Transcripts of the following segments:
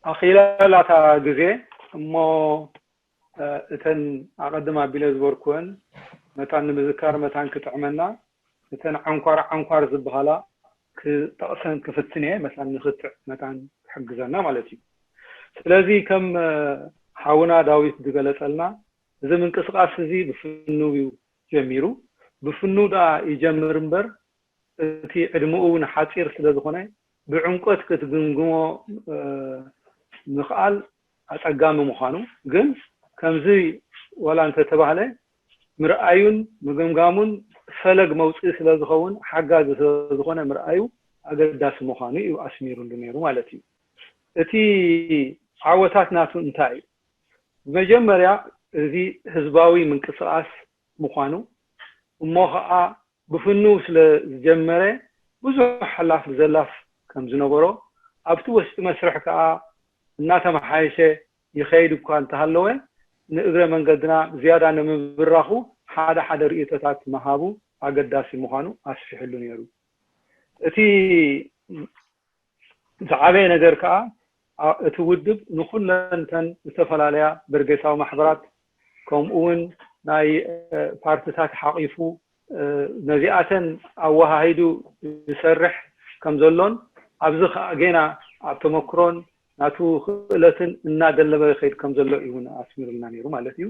ኣኺላላታ ግዜ እሞ እተን ኣቐድም ኣቢለ ዝበርኩወን መታን ንምዝካር መታን ክጥዕመና እተን ዓንኳር ዓንኳር ዝበሃላ ክጠቕሰን ክፍትን እየ። መታን ንክትዕ መታን ክሕግዘና ማለት እዩ። ስለዚ ከም ሓውና ዳዊት ዝገለጸልና እዚ ምንቅስቃስ እዚ ብፍኑው እዩ ጀሚሩ። ብፍኑው ደኣ ይጀምር እምበር እቲ ዕድመኡ እውን ሓፂር ስለ ዝኾነ ብዕምቆት ክትግምግሞ ምኽኣል ኣፀጋሚ ምዃኑ ግን ከምዚ ዋላ እንተተባህለ ምርኣዩን ምግምጋሙን ፈለግ መውፅኢ ስለ ዝኸውን ሓጋዚ ስለ ዝኾነ ምርኣዩ ኣገዳሲ ምዃኑ እዩ ኣስሚሩሉ ነይሩ ማለት እዩ። እቲ ዓወታት ናቱ እንታይ እዩ? ብመጀመርያ እዚ ህዝባዊ ምንቅስቃስ ምዃኑ እሞ ከዓ ብፍኑ ስለ ዝጀመረ ብዙሕ ሓላፍ ዘላፍ ከም ዝነበሮ ኣብቲ ውሽጢ መስርሕ ከዓ እናተመሓየሸ ይኸይድ እኳ እንተሃለወ ንእግረ መንገድና ዝያዳ ንምብራኹ ሓደ ሓደ ርእቶታት ምሃቡ ኣገዳሲ ምዃኑ ኣስፊሕሉ ነይሩ። እቲ ዝዓበየ ነገር ከዓ እቲ ውድብ ንኩለን እተን ዝተፈላለያ በርጌሳዊ ማሕበራት ከምኡ እውን ናይ ፓርትታት ሓቂፉ ነዚኣተን ኣወሃሂዱ ዝሰርሕ ከም ዘሎን ኣብዚ ከዓ ጌና ኣብ ተመክሮን ናቱ ክእለትን እናደለበ ይኸይድ ከም ዘሎ እዩ እውን ኣስሚሩልና ነይሩ ማለት እዩ።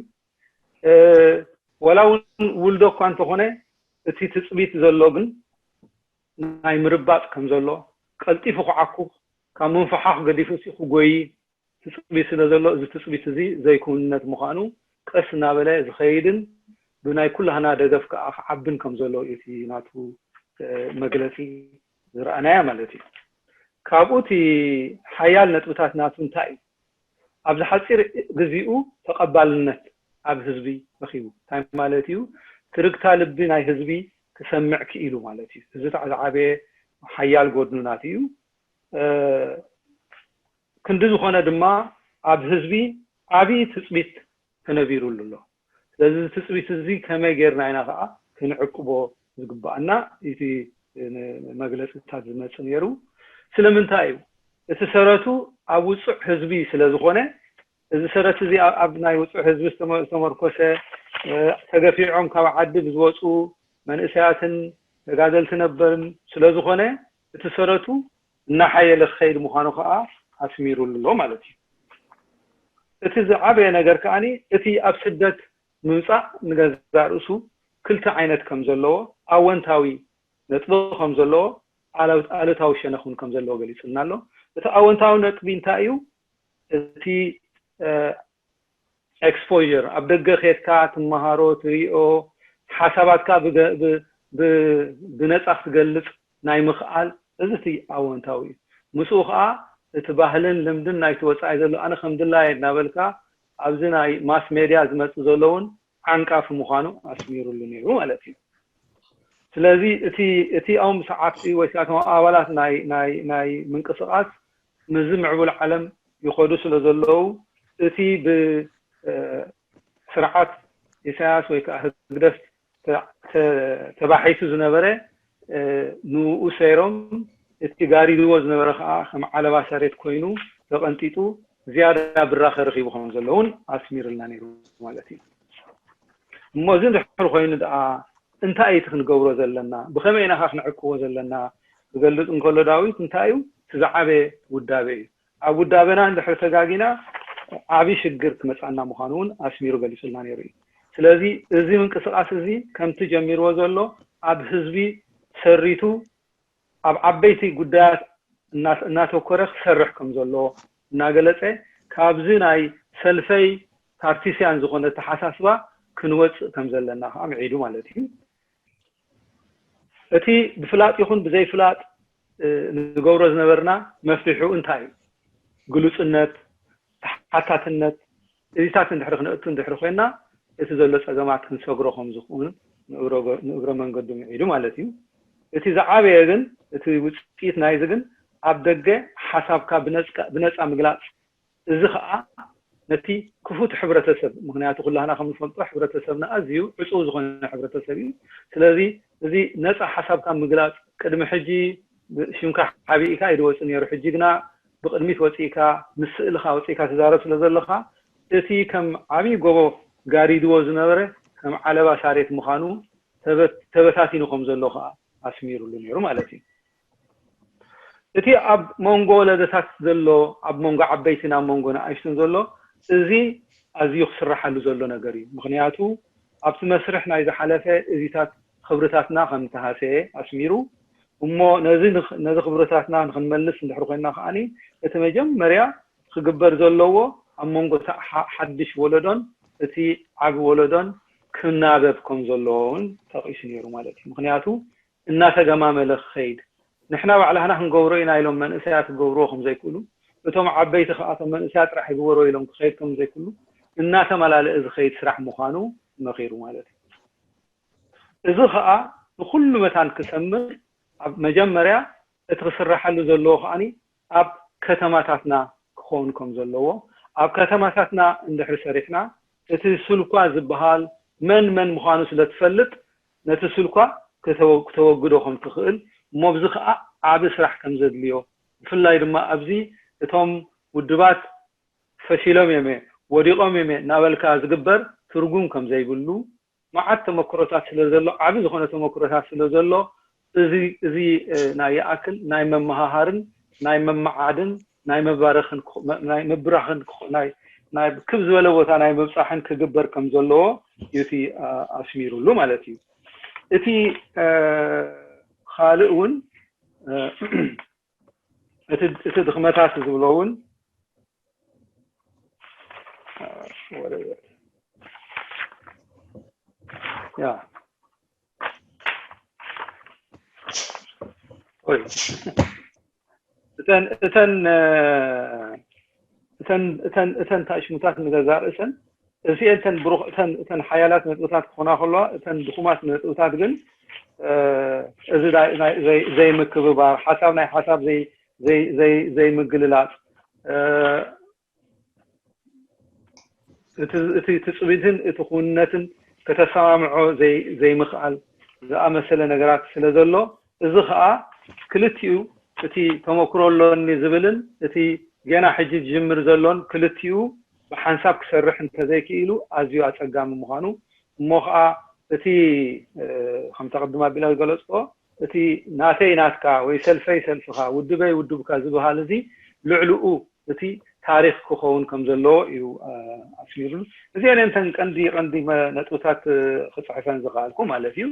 ዋላ እውን ውልዶ እኳ እንተኾነ እቲ ትፅቢት ዘሎ ግን ናይ ምርባጥ ከም ዘሎ ቀልጢፉ ክዓኩ ካብ ምንፍሓኽ ገዲፉ ሲ ክጎይ ትፅቢት ስለ ዘሎ እዚ ትፅቢት እዚ ዘይክውንነት ምዃኑ ቀስ እናበለ ዝኸይድን ብናይ ኩላህና ደገፍ ከዓ ክዓብን ከም ዘሎ እዩ እቲ ናቱ መግለፂ ዝረኣናያ ማለት እዩ። ካብኡ እቲ ሓያል ነጥብታት ናቱ እንታይ እዩ? ኣብዚ ሓፂር ግዚኡ ተቐባልነት ኣብ ህዝቢ ረኺቡ እንታይ ማለት እዩ? ትርግታ ልቢ ናይ ህዝቢ ክሰምዕ ክኢሉ ማለት እዩ። እዚ ከዓ ዝዓበየ ሓያል ጎድኑ ናቱ እዩ። ክንዲ ዝኾነ ድማ ኣብ ህዝቢ ዓብዪ ትፅቢት ተነቢሩሉ ኣሎ። ስለዚ እዚ ትፅቢት እዚ ከመይ ጌርና ኢና ከዓ ክንዕቅቦ ዝግባኣና እቲ መግለፅታት ዝመፅእ ነይሩ። ስለምንታይ እዩ? እቲ ሰረቱ ኣብ ውፁዕ ህዝቢ ስለ ዝኾነ እዚ ሰረት እዚ ኣብ ናይ ውፁዕ ህዝቢ ዝተመርኮሰ ተገፊዖም ካብ ዓዲ ብዝወፁ መንእሰያትን ተጋደልቲ ነበርን ስለ ዝኾነ እቲ ሰረቱ እናሓየለ ክኸይድ ምዃኑ ከዓ ኣስሚሩሉ ኣሎ ማለት እዩ። እቲ ዝዓበየ ነገር ከዓኒ እቲ ኣብ ስደት ምምፃእ ንገዛእ ርእሱ ክልተ ዓይነት ከም ዘለዎ ኣወንታዊ ነጥቢ ከም ዘለዎ ኣሉታዊ ሸነኽ እውን ከም ዘለዎ ገሊፁልና ኣሎ። እቲ ኣወንታዊ ነጥቢ እንታይ እዩ? እቲ exposure ኣብ ደገ ኬድካ ትመሃሮ ትሪኦ ሓሳባትካ ብነፃ ክትገልፅ ናይ ምኽኣል እዚ እቲ ኣወንታዊ እዩ። ምስኡ ከዓ እቲ ባህልን ልምድን ናይቲ ወፃኢ ዘሎ ኣነ ከም ድላየ እናበልካ ኣብዚ ናይ mass media ዝመፅእ ዘሎ እውን ዓንቃፊ ምዃኑ ኣስሚሩሉ ነይሩ ማለት እዩ። ስለዚ እቲ እቲኦም ሰዓብቲ ወይ ከዓ ኣባላት ናይ ናይ ናይ ምንቅስቃስ ምስዚ ምዕቡል ዓለም ይኸዱ ስለ ዘለዉ እቲ ብስርዓት ኢሳያስ ወይ ከዓ ህግደፍ ተባሒቱ ዝነበረ ንኡ ሰይሮም እቲ ጋሪድዎ ዝነበረ ከዓ ከም ዓለባ ሳሬት ኮይኑ ተቐንጢጡ ዝያዳ ብራኸ ረኺቡ ከም ዘሎ እውን ኣስሚርልና ነይሩ ማለት እዩ። እሞ እዚ እንድሕር ኮይኑ ደኣ እንታይ እዩ እቲ ክንገብሮ ዘለና? ብኸመይ ኢና ክንዕቅቦ ዘለና? ክገልፅ እንከሎ ዳዊት እንታይ እዩ እቲ ዝዓበየ ውዳበ እዩ። ኣብ ውዳበና እንድሕር ተጋጊና ዓብዪ ሽግር ክመፃና ምዃኑ እውን ኣስሚሩ ገሊፁልና ነይሩ እዩ። ስለዚ እዚ ምንቅስቃስ እዚ ከምቲ ጀሚርዎ ዘሎ ኣብ ህዝቢ ሰሪቱ ኣብ ዓበይቲ ጉዳያት እናተኮረ ክሰርሕ ከም ዘሎ እናገለፀ ካብዚ ናይ ሰልፈይ ፓርቲስያን ዝኾነ ኣተሓሳስባ ክንወፅእ ከም ዘለና ከዓ ምዒዱ ማለት እዩ። እቲ ብፍላጥ ይኹን ብዘይፍላጥ ንገብሮ ዝነበርና መፍትሒኡ እንታይ እዩ? ግሉፅነት፣ ተሓታትነት እዚታት እንድሕሪ ክነእቱ እንድሕሪ ኮይና እቲ ዘሎ ፀገማት ክንሰግሮ ከም ዝኽውን ንእግረ መንገዱ ምዒዱ ማለት እዩ። እቲ ዝዓበየ ግን እቲ ውፅኢት ናይዚ ግን ኣብ ደገ ሓሳብካ ብነፃ ምግላፅ እዚ ከዓ ነቲ ክፉት ሕብረተሰብ ምክንያቱ ኩላህና ከም ንፈልጦ ሕብረተሰብና ኣዝዩ ዕፁው ዝኾነ ሕብረተሰብ እዩ። ስለዚ እዚ ነፃ ሓሳብካ ምግላፅ ቅድሚ ሕጂ ሽምካ ሓቢእካ እዩ ዝወፅእ ነይሩ። ሕጂ ግና ብቕድሚት ወፂእካ ምስ ስእልኻ ወፂእካ ትዛረብ ስለ ዘለኻ እቲ ከም ዓብዪ ጎቦ ጋሪድዎ ዝነበረ ከም ዓለባ ሳሬት ምዃኑ ተበታቲኑ ከም ዘሎ ከዓ ኣስሚሩሉ ነይሩ ማለት እዩ። እቲ ኣብ መንጎ ወለደታት ዘሎ ኣብ መንጎ ዓበይትን ኣብ መንጎ ንኣሽቱን ዘሎ እዚ ኣዝዩ ክስራሓሉ ዘሎ ነገር እዩ። ምክንያቱ ኣብቲ መስርሕ ናይ ዝሓለፈ እዚታት ክብርታትና ከም ተሃሰየ ኣስሚሩ እሞ ነዚ ክብርታትና ንክንመልስ እንድሕር ኮይና ከዓኒ እቲ መጀመርያ ክግበር ዘለዎ ኣብ መንጎ ሓድሽ ወለዶን እቲ ዓቢ ወለዶን ክናበብ ከም ዘለዎ እውን ጠቂሱ ነይሩ ማለት እዩ። ምክንያቱ እናተገማመለ ክኸይድ ንሕና ባዕላህና ክንገብሮ ኢና ኢሎም መንእሰያት ክገብርዎ ከም ዘይክእሉ እቶም ዓበይቲ ከኣቶም መንእሰያት ጥራሕ ይግበሮ ኢሎም ክኸይድ ከም ዘይክእሉ እናተመላለአ ዝኸይድ ስራሕ ምዃኑ መኺሩ ማለት እዩ። እዚ ከዓ ንኩሉ መታን ክሰምር ኣብ መጀመርያ እቲ ክስራሓሉ ዘለዎ ከዓኒ ኣብ ከተማታትና ክኸውን ከም ዘለዎ ኣብ ከተማታትና እንድሕር ሰሪሕና እቲ ስልኳ ዝበሃል መን መን ምዃኑ ስለ ትፈልጥ ነቲ ስልኳ ክተወግዶ ከም ትኽእል እሞ ብዚ ከዓ ዓቢ ስራሕ ከም ዘድልዮ ብፍላይ ድማ ኣብዚ እቶም ውድባት ፈሺሎም እዮም ወዲቖም እዮም እናበልካ ዝግበር ትርጉም ከም ዘይብሉ መዓት ተመክሮታት ስለ ዘሎ ዓቢ ዝኾነ ተመክሮታት ስለ ዘሎ እዚ እዚ ናይ ይኣክል ናይ መመሃሃርን ናይ መመዓድን ናይ መባረኽን ናይ ምብራኽን ናይ ናይ ክብ ዝበለ ቦታ ናይ ምብጻሕን ክግበር ከም ዘለዎ እዩ እቲ ኣስሚሩሉ ማለት እዩ። እቲ ካልእ እውን እቲ ድኽመታት ዝብሎ እውን ያ እተን እተን እተን እተን እተን ታሽሙታት ንገዛ ርእሰን እዚአን እተን ብሩኽ እተን እተን ሓያላት ነጥብታት ክኾና ከለዋ እተን ድኹማት ነጥብታት ግን እዚ ዘይምክብባር ሓሳብ ናይ ሓሳብ ዘይምግልላፅ እቲ ትፅቢትን እቲ ክውንነትን ከተሰማምዖ ዘይምኽኣል ዝኣመሰለ ነገራት ስለ ዘሎ እዚ ከዓ ክልቲኡ እቲ ተመክሮ ኣሎኒ ዝብልን እቲ ገና ሕጂ ዝጅምር ዘሎን ክልቲኡ ብሓንሳብ ክሰርሕ እንተዘይክኢሉ ኣዝዩ ኣፀጋሚ ምዃኑ እሞ ከዓ እቲ ከምቲ ቅድም ኣቢለ ዝገለፅኦ እቲ ናተይ ናትካ ወይ ሰልፈይ ሰልፍኻ ውድበይ ውድብካ ዝበሃል እዚ ልዕልኡ እቲ ታሪክ ክኸውን ከም ዘለዎ እዩ ኣስሚሩሉ። እዚአን እተን ቀንዲ ቀንዲ ነጥብታት ክፅሕፈን ዝኽኣልኩ ማለት እዩ።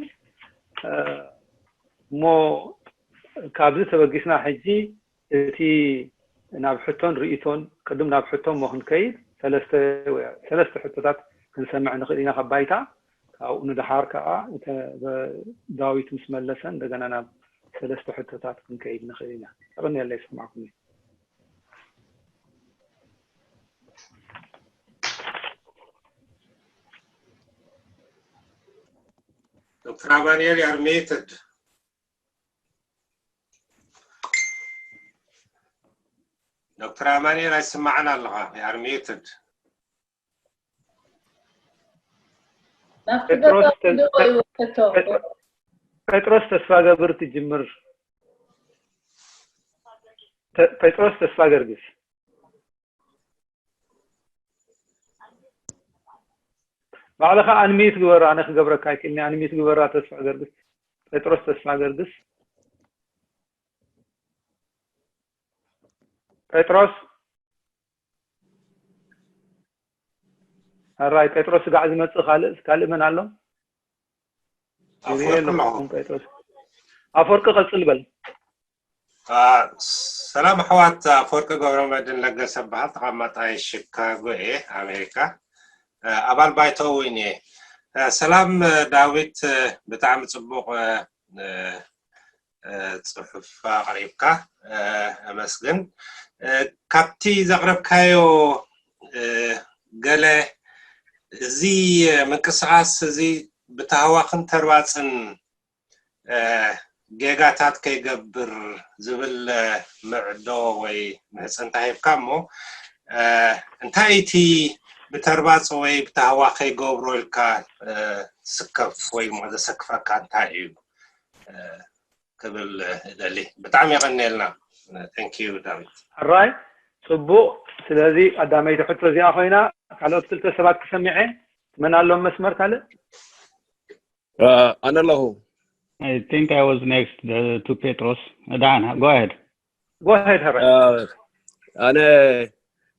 እሞ ካብዚ ተበጊስና ሕጂ እቲ ናብ ሕቶን ርእቶን ቅድም ናብ ሕቶ እሞ ክንከይድ ሰለስተ ሕቶታት ክንሰምዕ ንኽእል ኢና ካብ ባይታ። ካብኡ ንደሓር ከዓ ዳዊት ምስ መለሰ እንደገና ናብ ሰለስተ ሕቶታት ክንከይድ ንኽእል ኢና። የቐንየለይ ይሰማዕኩም እዩ። ዶክተር ኣማኑኤል you are muted። ዶክተር ኣማኑኤል ኣይስማዕን ኣለኻ you are muted። ጴጥሮስ ተስፋ ገብር ትጅምር። ጴጥሮስ ተስፋ ገርግስ ባዕልኻ unmute ግበራ። ኣነ ክገብረካ ኣይክእልኒ። Unmute ግበራ። ተስፋ ገርግስ ጴጥሮስ ተስፋ ገርግስ ጴጥሮስ ኣራይ ጴጥሮስ ስጋዕ ዝመጽእ ካልእ ካልእ መን ኣሎ? ኣፈወርቂ ቀጽል በል። ሰላም ኣሕዋት፣ ኣፈወርቂ ገብረመድህን ለገሰ በሃል፣ ተቐማጣይ ሽካጎ እየ ኣሜሪካ፣ ኣባል ባይቶ እውን እየ። ሰላም ዳዊት፣ ብጣዕሚ ፅቡቕ ፅሑፍ ኣቕሪብካ፣ ኣመስግን። ካብቲ ዘቕረብካዮ ገለ እዚ ምንቅስቓስ እዚ ብታህዋኽን ተርባፅን ጌጋታት ከይገብር ዝብል ምዕዶ ወይ ምሕፅንታ ሂብካ እሞ እንታይ እቲ ብተርባፅ ወይ ብታህዋ ከይገብሮ ኢልካ ስከፍ ወይ ዘሰክፈካ እንታይ እዩ ክብል እደሊ። ብጣዕሚ የቐንየልና። Thank you, ዳዊት። ሕራይ ጽቡቕ። ስለዚ ቀዳመይቲ ሕቶ እዚኣ ኮይና፣ ካልኦት ክልተ ሰባት ክሰሚዐ። መን ኣሎ መስመር ካልእ? ኣነ ኣለኹ። I think I was next uh, to Petros. Dana, go ahead. Go ahead, ሕራይ። ኣነ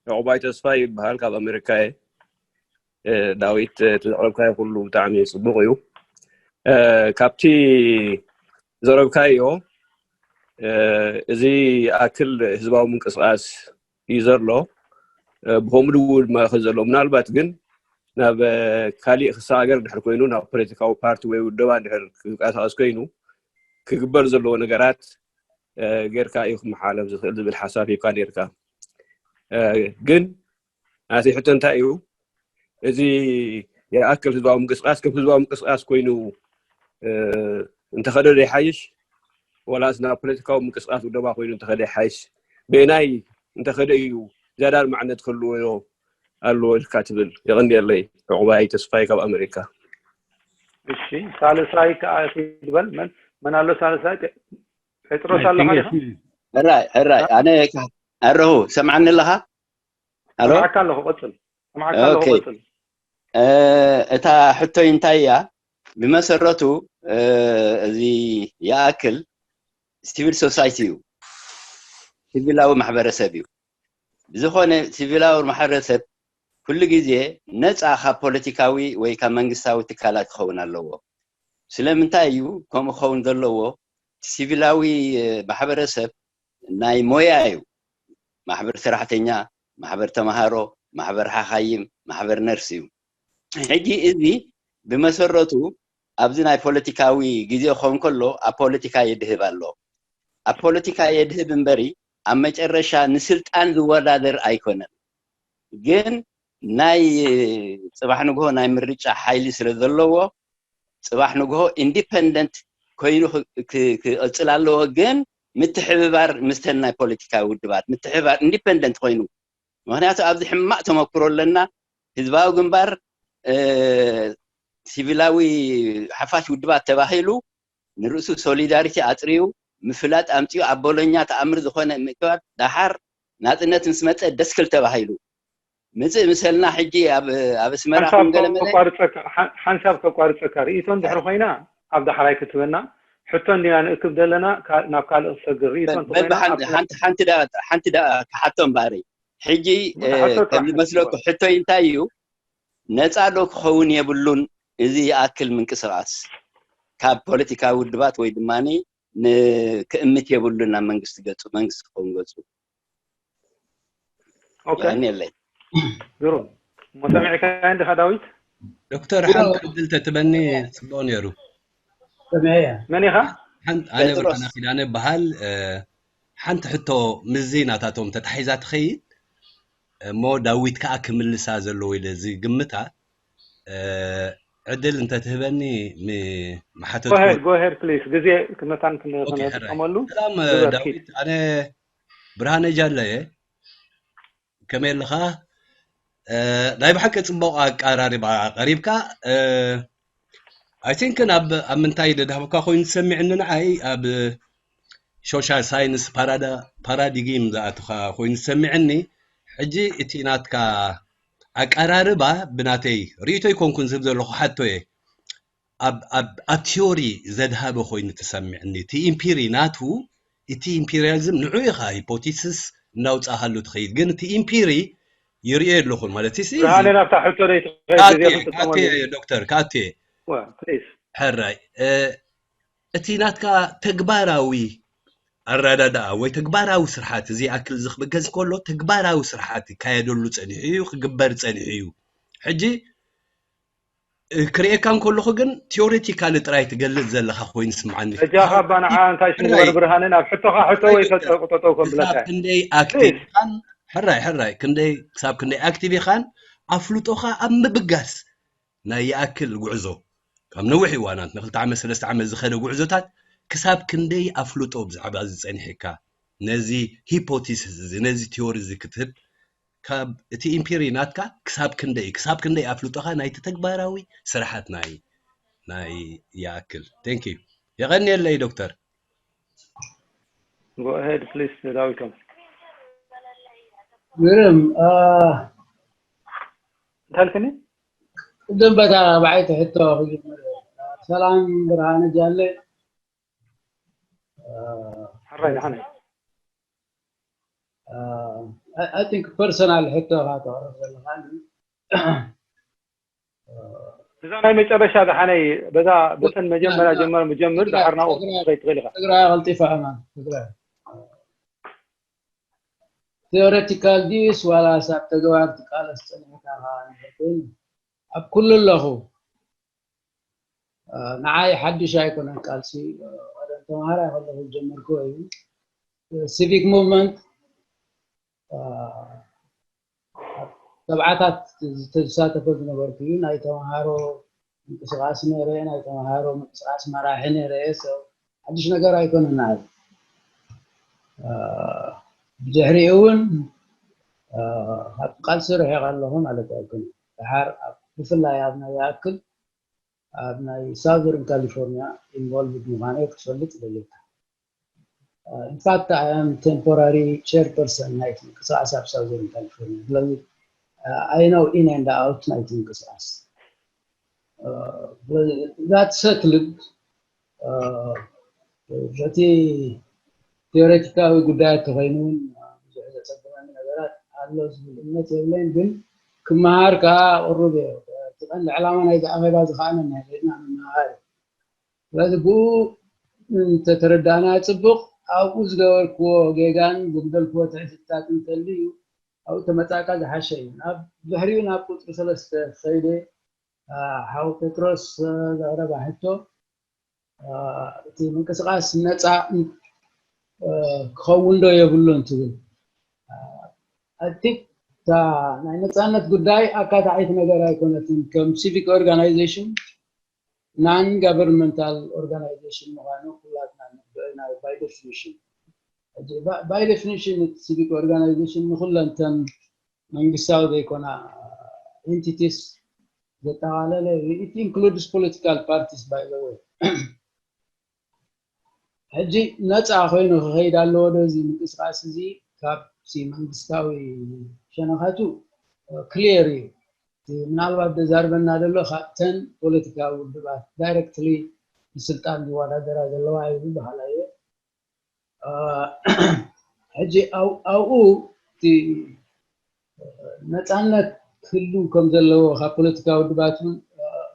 ዕቑባይ ተስፋ ይበሃል፣ ካብ ኣሜሪካ እየ። ዳዊት፣ እቲ ዘቕረብካዮ ኩሉ ብጣዕሚ ጽቡቕ እዩ። ካብቲ ዘረብካዮ፣ እዚ ኣክል ህዝባዊ ምንቅስቃስ እዩ ዘሎ። ብኸምኡ ድው ድማ ክል ዘሎ፣ ምናልባት ግን ናብ ካሊእ ክሰጋገር ድሕር ኮይኑ፣ ናብ ፖለቲካዊ ፓርቲ ወይ ውደባ ድሕር ክንቀሳቀስ ኮይኑ፣ ክግበር ዘለዎ ነገራት ጌርካ እዩ ክመሓለፍ ዝኽእል ዝብል ሓሳብ ሂብካ ኔርካ። ግን ናተይ ሕቶ እንታይ እዩ፣ እዚ ይኣክል ህዝባዊ ምንቅስቃስ ከም ህዝባዊ ምንቅስቃስ ኮይኑ እንተኸደ ዶ ይሓይሽ፣ ወላስ ናብ ፖለቲካዊ ምንቅስቃስ ውደባ ኮይኑ እንተኸደ ይሓይሽ? በየናይ እንተኸደ እዩ ዝያዳ ኣድማዕነት ክህልዎ ኣለዎ ኢልካ ትብል? የቐንየለይ። ዕቑባይ ተስፋይ ካብ ኣሜሪካ። እሺ፣ ሳልሳይ ከዓ ይበል። መን መን ኣሎ ሳልሳይ? ጴጥሮስ ኣለኻ ዲኻ? ሕራይ ሕራይ፣ ኣነ ኣለኹ። ሰምዓኒ ኣለኻ? ኣሎ? ሰምዓካ ኣለኹ። ቀጽል። ሰምዓካ ኣለኹ። ቀጽል። እታ ሕቶይ እንታይ እያ? ብመሰረቱ እዚ ይኣክል ሲቪል ሶሳይቲ እዩ፣ ሲቪላዊ ማሕበረሰብ እዩ። ብዝኾነ ሲቪላዊ ማሕበረሰብ ኩሉ ግዜ ነፃ ካብ ፖለቲካዊ ወይ ካብ መንግስታዊ ትካላት ክኸውን ኣለዎ። ስለምንታይ እዩ ከምኡ ክኸውን ዘለዎ? ሲቪላዊ ማሕበረሰብ ናይ ሞያ እዩ። ማሕበር ሰራሕተኛ፣ ማሕበር ተምሃሮ፣ ማሕበር ሓኻይም፣ ማሕበር ነርስ እዩ። ሕጂ እዚ ብመሰረቱ ኣብዚ ናይ ፖለቲካዊ ግዜ ክኸውን ከሎ ኣብ ፖለቲካ የድህብ ኣሎ። ኣብ ፖለቲካ የድህብ እምበሪ ኣብ መጨረሻ ንስልጣን ዝወዳደር ኣይኮነን። ግን ናይ ፅባሕ ንግሆ ናይ ምርጫ ሓይሊ ስለ ዘለዎ ፅባሕ ንግሆ ኢንዲፐንደንት ኮይኑ ክቕፅል ኣለዎ። ግን ምትሕብባር ምስተን ናይ ፖለቲካዊ ውድባት ምትሕብባር ኢንዲፐንደንት ኮይኑ፣ ምክንያቱ ኣብዚ ሕማቕ ተመክሮ ኣለና። ህዝባዊ ግንባር ሲቪላዊ ሓፋሽ ውድባት ተባሂሉ ንርእሱ ሶሊዳሪቲ ኣጥሪዩ ምፍላጥ ኣምፂኡ ኣብ ቦሎኛ ተኣምር ዝኾነ ምእክባብ ደሓር ናፅነት ምስ መፀ ደስክል ተባሂሉ ምፅእ ምሰልና ሕጂ ኣብ ኣስመራ ከም ገለመለ ሓንሳብ ከቋርፀካ ርእይቶ እንድሕር ኮይና ኣብ ዳሕራይ ክትበና ሕቶ እንዲና ንእክብ ዘለና ናብ ካልእ ክሰግር ርእይቶ ሓንቲ ደኣ ክሓቶ እምበኣረይ ሕጂ ከምዝመስለኩ ሕቶይ እንታይ እዩ ነፃ ዶ ክኸውን የብሉን እዚ ይኣክል ምንቅስቃስ ካብ ፖለቲካዊ ውድባት ወይ ድማ ክእምት የብሉን ናብ መንግስቲ ገፁ መንግስቲ ክኸውን ገፁ የለይ ግሩም እሞ ሰሚዕካ እንዲኻ ዳዊት ዶክተር ሓንቲ ዕድል ተትበኒ ፅቡቅ ነይሩ መን ኢኻ ኣነ ብርሃነ ኪዳነ በሃል ሓንቲ ሕቶ ምዚ ናታቶም ተታሒዛ ትኸይድ እሞ ዳዊት ከዓ ክምልሳ ዘለዎ ኢለ ዝግምታ ዕድል እንተትህበኒ ምሓተትኩ ጎሄድ ፕሊስ ግዜ ክመታን ክንጥቀመሉ ሰላም ዳዊት ኣነ ብርሃነ ጃለ እየ ከመይ ኣለኻ ናይ ብሓቂ ፅቡቅ ኣቀራሪባ ቀሪብካ I think ኣብ ኣብ ምንታይ ደድሃብካ ኮይኑ ዝሰሚዕኒ ንዓይ ኣብ social science paradigm ዝኣትኻ ኮይኑ ዝሰሚዕኒ ሕጂ እቲ ናትካ ኣቀራርባ ብናተይ ርእይቶ ይኮንኩን ዝህብ ዘለኹ ሓቶ እየ ኣብ ኣብ ኣብ ቲዮሪ ዘድሃበ ኮይኑ ተሰሚዕኒ እቲ ኢምፒሪ ናቱ እቲ ኢምፒሪያሊዝም ንዑ ኢኻ ሂፖቲስስ እናውፃእካሉ ትኸይድ ግን እቲ ኢምፒሪ ይርእዮ ኣለኹን ማለት ሲ ብርሃነ ናብታ ሕቶ ዶክተር ካቴ ሕራይ እቲ ናትካ ተግባራዊ ኣረዳድኣ ወይ ተግባራዊ ስርሓት እዚ ኣክል እዚ ክብገዝ ከሎ ተግባራዊ ስርሓት ይካየደሉ ፀኒሑ እዩ ክግበር ፀኒሑ እዩ ሕጂ ክርእየካ እንከለኹ ግን ቲዮሬቲካሊ ጥራይ ትገልፅ ዘለካ ኮይኑ ስምዓኒ በጃኻ ኣባ ንዓ እንታይ ሽግበር ብርሃነ ናብ ሕቶኻ ሕቶ ወይ ተጠቅጠጠው ከብለካ ክንደይ ኣክቲቭ ኢኻን ሕራይ ሕራይ ክንደይ ክሳብ ክንደይ ኣክቲቭ ኢኻን ኣፍልጦኻ ኣብ ምብጋስ ናይ ይኣክል ጉዕዞ ካብ ነዊሕ እዋናት ንክልተ ዓመት ሰለስተ ዓመት ዝኸደ ጉዕዞታት ክሳብ ክንደይ ኣፍልጦ ብዛዕባ እዚ ፀኒሕካ ነዚ ሂፖቲስስ እዚ ነዚ ቲዮሪ እዚ ክትህብ ካብ እቲ ኢምፒሪ ናትካ ክሳብ ክንደይ ክሳብ ክንደይ ኣፍልጦኻ ናይቲ ተግባራዊ ስራሓት ናይ ናይ ይኣክል thank you የቐንየለይ ዶክተር Go ahead, please, ዳዊቶም። ግርም እንታይ ኣልክኒ? ቅድም በታ ራብዓይቲ ሕቶ ክጅምር። ሰላም ብርሃነ ጃለ። ሕራይ ደሓን። I think personal ሕቶ ኢኻ ተቕርብ ዘለኻ። እዛ ናይ መጨረሻ ደሓነይ በዛ በተን መጀመርያ ጀመር ምጀምር ደሓር ናብኡ ክትኸይድ ትኽእል ኢኻ። ትግራይ ቀልጢፋ ኣማን ትግራይ theoretical ድዩስ ዋላስ ኣብ ተግባር ትቃለስ ጸኒሕካ ኢኻ እንድሕር ኮይኑ ኣብ ኩሉ ኣለኹ። ንዓይ ሓድሽ ኣይኮነን ቃልሲ። ቀደም ተምሃራይ ከለኹ ዝጀመርክዎ እዩ። Civic movement ሰብዓታት ዝተሳተፈ ዝነበርኩ እዩ። ናይ ተምሃሮ ምንቅስቃስ ነይረ፣ ናይ ተምሃሮ ምንቅስቃስ መራሒ ነይረ። ሓድሽ ነገር ኣይኮነን ንዓይ። ብድሕሪኡ እውን ካብቲ ቃልሲ ርሒቐ ኣለኹ ማለት ኣይኮነን። ድሓር ብፍላይ ኣብ ናይ ይኣክል ኣብ ናይ ሳውዘርን ካሊፎርኒያ ኢንቮልቭድ ምዃነይ ክትፈልጥ ይደልየካ። In fact, I am temporary chairperson ናይቲ ምንቅስቃስ ኣብ ሳውዘርን ካሊፎርኒያ። ስለዚ I know in and out ናይቲ ምንቅስቃስ። That settled በቲ ቴዎሬቲካዊ ጉዳያት ተኮይኑ እውን ብዙሕ ዘፀግመኒ ነገራት ኣሎ ዝብል እምነት የብለይን፣ ግን ክመሃር ከዓ ቅሩብ እየ። እቲ ቀንዲ ዕላማ ናይዚ ኣኼባ እዚ ከዓ ነናህና ምምሃር እዩ። ስለዚ ብኡ እንተተረዳእና ፅቡቅ፣ ኣብኡ ዝገበርክዎ ጌጋን ዘጉደልክዎ ትሕትታት እንተልዩ ኣብኡ ተመፃእካ ዝሓሸ እዩ። ናብ ድሕሪኡ ናብ ቁፅሪ ሰለስተ ከይደ ሓው ጴጥሮስ ዘቕረባ ሕቶ እቲ ምንቅስቃስ ነፃ ክኸውን ዶ የብሉን ትብል። I think ናይ ነፃነት ጉዳይ ኣካታዒት ነገር ኣይኮነትን። ከም ሲቪክ ኦርጋናይዜሽን non governmental organization ምዃኑ ኩላትና ንርድኦ ኢና by definition። By definition ሲቪክ ኦርጋናይዜሽን ንኩለንተን መንግስታዊ ዘይኮና entities ዘጠቓለለ እዩ። It includes political parties by the way። ሕጂ ነፃ ኮይኑ ክኸይድ ኣለዎ ዶ እዚ ምንቅስቃስ እዚ? ካብቲ መንግስታዊ ሸነኻቱ ክሊየር እዩ። ምናልባት ዘዛርበና ዘሎ ካብተን ፖለቲካዊ ውድባት ዳይረክትሊ ንስልጣን ዝወዳደራ ዘለዋ እዩ ዝበሃላ እየ። ሕጂ ኣብኡ እቲ ነፃነት ክህሉ ከም ዘለዎ ካብ ፖለቲካዊ ውድባት እውን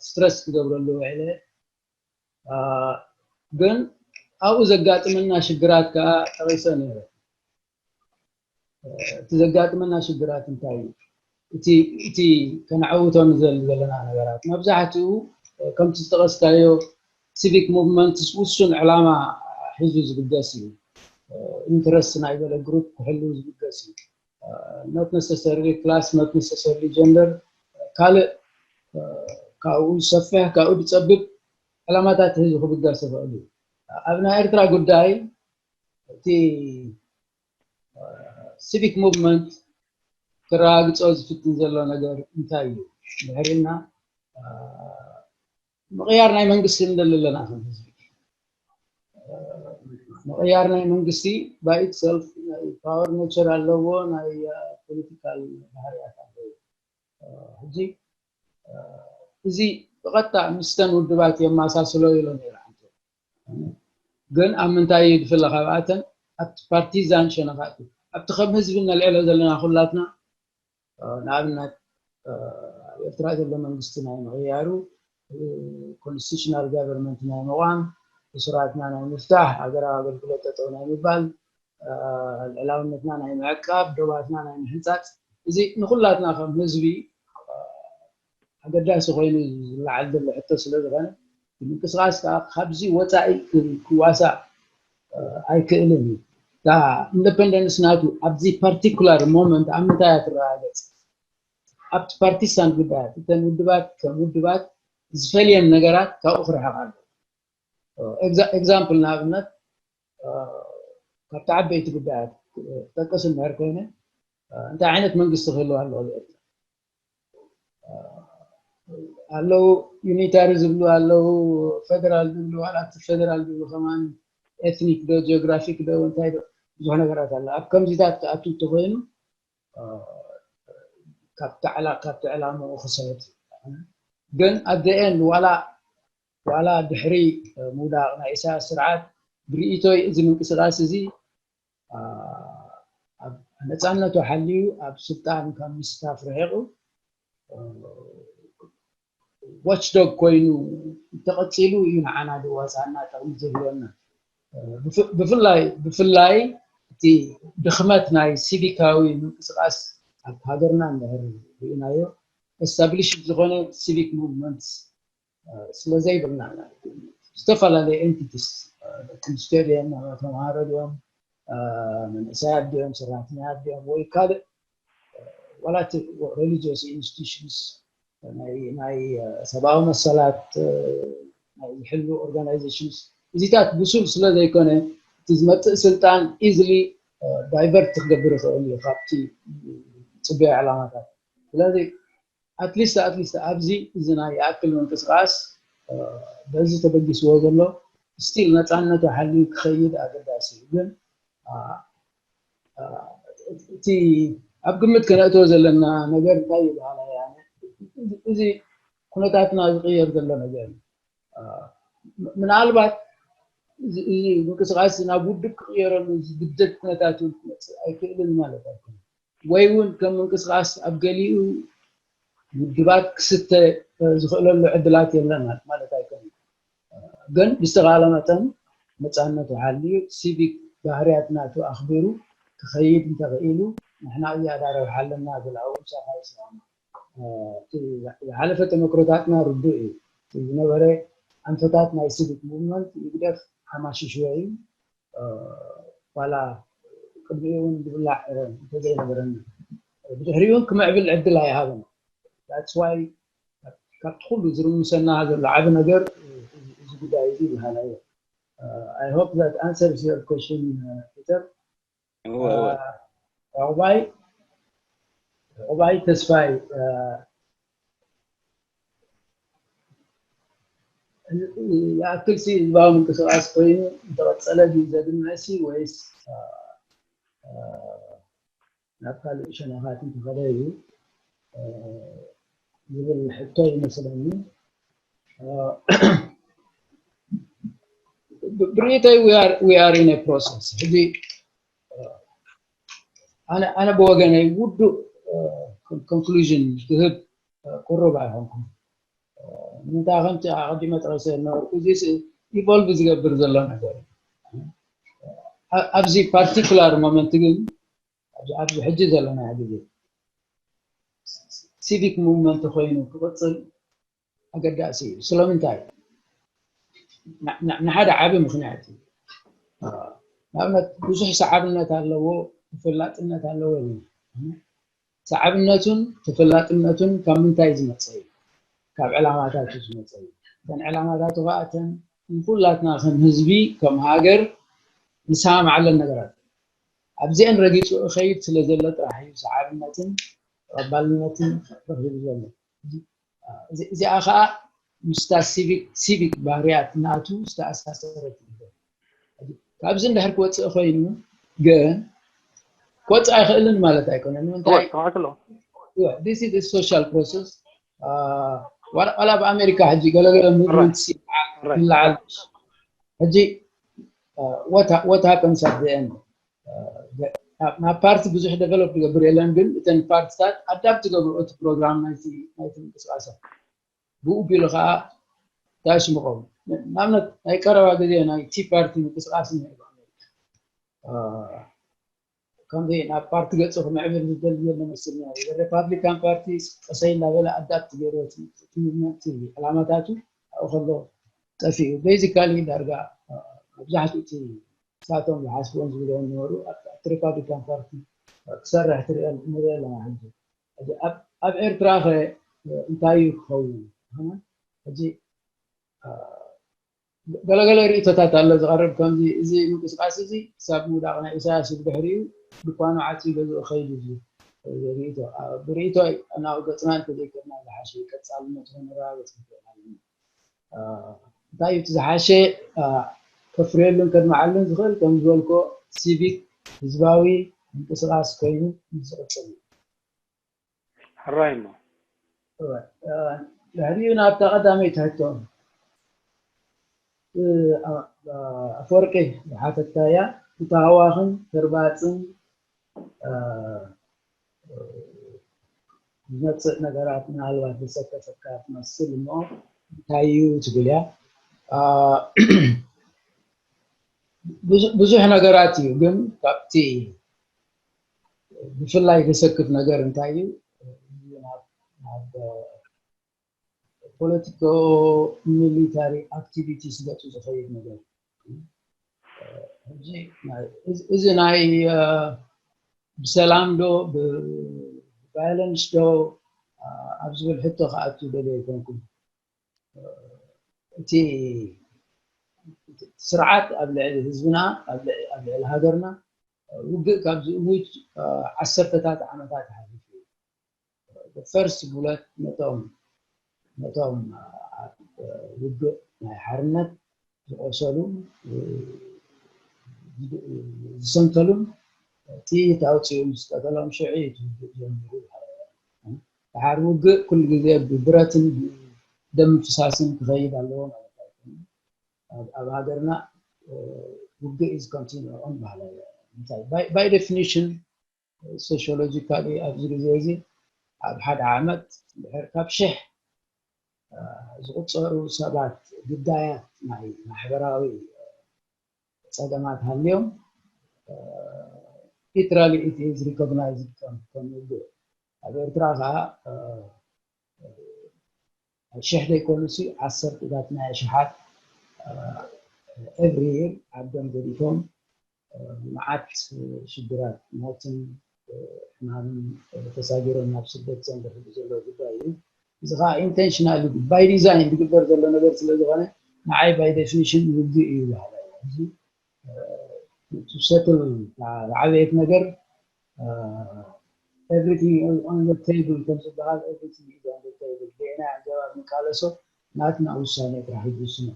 ስትረስ ክገብረሉ ውዕለ። ግን ኣብኡ ዘጋጥመና ሽግራት ከዓ ጠቂሰ ነይረ። እቲ ዘጋጥመና ሽግራት እንታይ እዩ? እቲ ከነዕውቶ ንዘሊ ዘለና ነገራት መብዛሕትኡ ከምቲ ዝጠቀስካዮ ሲቪክ ሙቭመንትስ ውሱን ዕላማ ሒዙ ዝብገስ እዩ። ኢንትረስት ናይ ገለ ግሩፕ ክሕልው ዝብገስ እዩ። Not necessarily class, not necessarily gender፣ ካልእ ካብኡ ዝሰፍሕ ካብኡ ዝፀብብ ዕላማታት ሒዙ ክብገስ ይኽእል እዩ። ኣብ ናይ ኤርትራ ጉዳይ እቲ ሲቪክ ሙቭመንት ክረጋግፆ ዝፍትን ዘሎ ነገር እንታይ እዩ? ድሕሪና ምቕያር ናይ መንግስቲ ንደሊ ኣለና ከም ህዝቢ። ምቕያር ናይ መንግስቲ by itself ናይ ፓወር ኔቸር ኣለዎ፣ ናይ ፖለቲካል ባህርያት ኣለዎ። ሕጂ እዚ ብቐጥታ ምስተን ውድባት የመሳስሎ ኢሎ ነይረ። ሓንቲ ግን ኣብ ምንታይ እዩ ዝፍለ ካብኣተን? ኣብቲ ፓርቲዛን ሸነኻት እዩ። ኣብቲ ከም ህዝቢ ነልዕሎ ዘለና ኩላትና ንኣብነት ኣብ ኤርትራ ዘሎ መንግስቲ ናይ ምቕያሩ፣ ኮንስቲቱሽናል ጋቨርንመንት ናይ ምቋም፣ እሱራትና ናይ ምፍታሕ፣ ሃገራዊ ኣገልግሎት ጠጠው ናይ ምባል፣ ልዕላውነትና ናይ ምዕቃብ፣ ዶባትና ናይ ምሕንፃፅ፣ እዚ ንኩላትና ከም ህዝቢ ኣገዳሲ ኮይኑ ዝለዓል ዘሎ ሕቶ ስለ ዝኾነ፣ ምንቅስቃስ ከዓ ካብዚ ወፃኢ ክዋሳእ ኣይክእልን እዩ። እታ ኢንደፐንደንስ ናቱ ኣብዚ ፓርቲኩላር ሞመንት ኣብ ምንታይ እያ ትረጋገፅ? ኣብቲ ፓርቲሳን ጉዳያት፣ እተን ውድባት ከም ውድባት ዝፈልየን ነገራት ካብኡ ክርሕቕ ኣለዎ። ኤግዛምፕል ንኣብነት ካብቲ ዓበይቲ ጉዳያት ክጠቅስ እንድሕር ኮይነ እንታይ ዓይነት መንግስቲ ክህልዋ ኣለዎ ኤርትራ? ኣለዉ ዩኒታሪ ዝብሉ ኣለዉ፣ ፌደራል ዝብሉ፣ ዋላ እቲ ፌደራል ዝብሉ ከማን ኤትኒክ ዶ ጂኦግራፊክ ዶ እንታይ ዶ ብዙሕ ነገራት ኣሎ። ኣብ ከምዚታት ክኣቱ እንተኮይኑ ካብቲ ዕላምኡ ክስሕት ግን ኣደኤን ዋላ ዋላ ድሕሪ ምውዳቕ ናይ ኢሳያስ ስርዓት ብርእይቶይ እዚ ምንቅስቃስ እዚ ነፃነቱ ሓልዩ ኣብ ስልጣን ካብ ምስታፍ ርሒቑ ዋችዶግ ኮይኑ እንተቐፂሉ እዩ ንዓና ዝዋፃና ጠቕሚ ዝህልወና። ብፍላይ ብፍላይ እቲ ድኽመት ናይ ሲቪካዊ ምንቅስቃስ ኣብ ሃገርና እንድሕር ርኢናዮ ኤስታብሊሽድ ዝኾነ ሲቪክ ሙቭመንት ስለ ዘይብልና ዝተፈላለዩ ኤንቲቲስ ደቂ ኣንስትዮ ድዮም ተምሃሮ ድዮም መንእሰያት ድዮም ሰራሕተኛት ድዮም ወይ ካልእ ዋላ ሬሊጂየስ ኢንስቲቱሽንስ ናይ ሰብኣዊ መሰላት ናይ ዝሕሉ ኦርጋናይዜሽንስ እዚታት ብሱል ስለ ዘይኮነ እቲ ዝመፅእ ስልጣን ኢዝሊ ዳይቨርት ክገብር ይኽእል እዩ ካብቲ ፅበዮ ዕላማታት ስለዚ ኣትሊስት ኣትሊስት ኣብዚ እዚ ናይ ይኣክል ምንቅስቃስ በዚ ተበጊስዎ ዘሎ ስቲል ነፃነቱ ሓልዩ ክኸይድ ኣገዳሲ እዩ ግን እቲ ኣብ ግምት ከነእትዎ ዘለና ነገር እንታይ ይበሃል ኣያነ እዚ ኩነታትና ዝቅየር ዘሎ ነገር ምናልባት እዚ ምንቅስቃስ ናብ ውድብ ክቅየረሉ ዝግደድ ኩነታት ክመፅእ ኣይክእልን ማለት ኣይኮነ ወይ እውን ከም ምንቅስቃስ ኣብ ገሊኡ ውድባት ክስተ ዝኽእለሉ ዕድላት የለን ማለት ኣይኮነ ግን ብዝተኻለ መጠን ነፃነቱ ሓልዩ ሲቪክ ባህርያት ናቱ ኣኽቢሩ ክኸይድ እንተኽኢሉ ንሕና ዝያዳ ረብሓ ኣለና ዝለኣው ምሳኻ ይስማማ ዝሓለፈ ተመክሮታትና ርዱእ እዩ ዝነበረ ኣንፈታት ናይ ሲቪክ ሙቭመንት ይግደፍ ሓማሽሽወ እዩ ዋላ ቅድሚኡ እውን ዝብላዕ እንተዘይነበረና ብድሕሪኡ እውን ክምዕብል ዕድል ኣይሃበን that's why ካብቲ ኩሉ ዝርምሰና ዘሎ ዓቢ ነገር እዚ ጉዳይ እዚ ይበሃላ እየ I hope that answers your question Peter ዕቁባይ ዕቁባይ ተስፋይ ይኣክል ሲ ህዝባዊ ምንቅስቃስ ኮይኑ እንተቐፀለ ድዩ ዘድምዕ ሲ ወይስ ናብ ካልእ ሸነኻት እንተኸደ እዩ ዝብል ሕቶ ይመስለኒ ብርእይተይ we are in a process ሕጂ ኣነ ብወገነይ ውዱእ ኮንክሉዥን ክህብ ቁሩብ ኣይኮንኩም ንምንታይ ከምቲ ኣቐዲመ ጠቐሰ ነበርኩ እዚ ኢቮልቭ ዝገብር ዘሎ ነገር ኣብዚ ፓርቲኩላር ሞመንት ግን ኣብዚ ሕጂ ዘለና ግዜ ሲቪክ ሙቭመንት ኮይኑ ክቕፅል ኣገዳሲ እዩ ስለምንታይ ንሓደ ዓቢ ምኽንያት እዩ ንኣብነት ብዙሕ ሰዓብነት ኣለዎ ተፈላጥነት ኣለዎ ሰዓብነቱን ተፈላጥነቱን ካብ ምንታይ ዝመፀ እዩ ካብ ዕላማታቱ ዝመፀ እዩ እተን ዕላማታቱ ከዓ እተን ንኩላትና ከም ህዝቢ ከም ሃገር ንሰማማዓለን ነገራት ኣብዚአን ረጊፁ እኸይድ ስለ ዘሎ ጥራሕ እዩ ሰዓብነትን ተቐባልነትን ረኺቡ ዘሎ እዚኣ ከዓ ምስታ ሲቪክ ባህርያት ናቱ ዝተኣሳሰረት ትግበር ካብዚ እንድሕር ክወፅእ ኮይኑ ግን ክወፅእ ኣይኽእልን ማለት ኣይኮነን ንምንታይ social process ዋላ ኣብ ኣሜሪካ ሕጂ ገለገለ ሙቭመንት ይለዓል ሕጂ what happens at the end ናብ ፓርቲ ብዙሕ ዴቨሎፕ ዝገብር የለን ግን እተን ፓርቲታት ኣዳፕት ዝገብርኦ እቲ ፕሮግራም ናይቲ ምንቅስቃሳት ብኡ ቢሉ ከዓ እንታይ ሽሙ ቀውም ንኣብነት ናይ ቀረባ ግዜ ናይ ቲ ፓርቲ ምንቅስቃስ እኒኦ ኣብ ኣሜሪካ ከምዚ ናብ ፓርቲ ገፁ ክምዕብል ዝደሊ ዘሎ መስል ሪፓብሊካን ፓርቲ ቀሰይ እናበለ ኣዳፕት ገይሩ እቲ ሙቭመንት ዕላማታቱ ኣብኡ ከሎ ጠፊኡ ቤዚካሊ ዳርጋ መብዛሕትኡ እቲ ንሳቶም ዝሓስብዎን ዝብልዎን ዝነበሩ ኣብቲ ሪፓብሊካን ፓርቲ ክሰርሕ ንሪኦ ኣለና ሕጂ ኣብ ኤርትራ ኸ እንታይ እዩ ክኸውን ሕጂ ገለገለ ርእቶታት ኣሎ ዝቐርብ ከምዚ እዚ ምንቅስቃስ እዚ ክሳብ ምውዳቕ ናይ ኢሳያስ ብድሕሪኡ ድኳኑ ዓፅዩ ገዝኡ ከይዱ እዩ ርእቶ ብርእቶ ናብ ገፅና እንተዘይከድና ዝሓሸ ቀፃልነት ነረጋግፅ ንኽእል ኣለና እንታይ እዩ ዝሓሸ ከፍርየሉን ከድምዓሉን ዝኽእል ከም ዝበልኮ ሲቪክ ህዝባዊ ምንቅስቃስ ኮይኑ ዝቕፅል እዩ። ሕራይ እሞ ድሕሪኡ ናብታ ቀዳመይቲ ሕቶ ኣፈወርቂ ዝሓተትካያ፣ እቲ ሃዋኽን ተርባፅን ዝመፅእ ነገራት ምናልባት ዘሰከፈካ ትመስል እሞ እንታይ እዩ ትብል እያ። ብዙሕ ነገራት እዩ፣ ግን ካብቲ ብፍላይ ዘሰክፍ ነገር እንታይ እዩ? ናብ ፖለቲኮ ሚሊታሪ ኣክቲቪቲስ ገፁ ዝኸይድ ነገር። እዚ ናይ ብሰላም ዶ ብቫዮለንስ ዶ ኣብ ዝብል ሕቶ ክኣቱ ደልየ ኣይኮንኩን። እቲ ስርዓት ኣብ ልዕሊ ህዝብና ኣብ ልዕሊ ሃገርና ውግእ ካብ ዝእውጅ ዓሰርተታት ዓመታት ሓሊፉ እዩ። ፈርስት ቡለት ነቶም ነቶም ኣብ ውግእ ናይ ሓርነት ዝቆሰሉ ዝሰንከሉን ጥይት ኣውፂኡ ምስ ቀተሎም ሽዑ እዩ እቲ ውግእ ጀሚሩ። ድሓር ውግእ ኩሉ ግዜ ብብረትን ብደም ምፍሳስን ክኸይድ ኣለዎ ማለት ኣይኮነን። ኣብ ሃገርና ውግእ is continuing ባህላ እንታይ by definition sociologically ኣብዚ ግዜ እዚ ኣብ ሓደ ዓመት ድሕር ካብ ሽሕ ዝቁፀሩ ሰባት ግዳያት ናይ ማሕበራዊ ፀገማት ሃልዮም literally it is recognized ከም ውግእ። ኣብ ኤርትራ ከዓ ሽሕ ዘይኮኑሲ ዓሰርተታት ናይ ኣሽሓት every year ዓዶም ገዲፎም መዓት ሽግራት ሞትን ሕማምን ተሳጊሮም ናብ ስደት ዘንበሕሉ ዘሎ ጉዳይ እዩ። እዚ ከዓ intentionally by design ዝግበር ዘሎ ነገር ስለዝኾነ ንዓይ by definition ውግእ እዩ በሃላይ። እዚ to settle ዝዓበየት ነገር everything on the table ከም ዝበሃል everything is on the table ብየናይ ኣገባብ ንቃለሶ ናትና ውሳኔ ጥራሕ እዩ ዝውስኖ።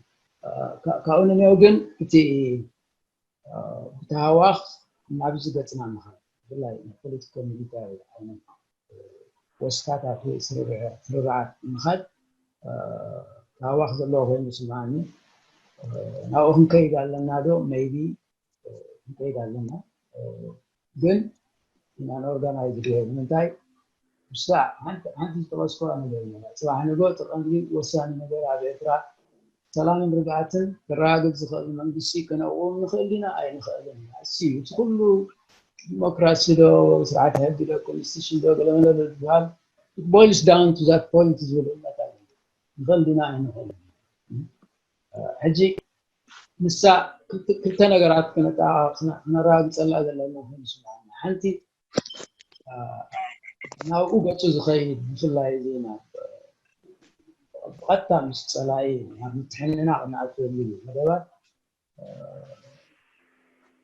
ካብኡ ንንዮ ግን እቲ ብተሃዋኽ ናብዚ ገፅና ምኻድ ብፍላይ ፖለቲኮ ሚሊታሪ ዓይነት ወስታታት ወይ ስርርዓት ምኻድ ተሃዋኽ ዘለዎ ኮይኑ ስምዓኒ። ናብኡ ክንከይድ ኣለና ዶ? Maybe ክንከይድ ኣለና፣ ግን ኢና ኦርጋናይዝ ድዮ? ንምንታይ ብሳዕ ሓንቲ ዝጠቐስኩዋ ነገር እያ። ፅባሕ ንጎ እቲ ቀንዲ ወሳኒ ነገር ኣብ ኤርትራ ሰላምን ርግኣትን ክረጋገፅ ዝኽእል መንግስቲ ክነቕውም ንኽእል ዲና ኣይንኽእልን? እሲ እቲ ኩሉ ዲሞክራሲ ዶ ስርዓት ሕጊ ዶ ኮንስቲቱሽን ዶ ገለመለ ዶ ዝበሃል boils down to that point ዝብል እምነት ኣሎ። ንኽእል ዲና ኣይንኽእልን? ሕጂ ንሳ ክልተ ነገራት ክነረጋግፀላ ዘለና ኮይኑ ስምዓኒ። ሓንቲ ናብኡ ገፁ ዝኸይድ ብፍላይ እዚ ናብ ብቐጥታ ምስ ፀላኢ ናብ ምትሕንናቕ ንኣትወሉ መደባት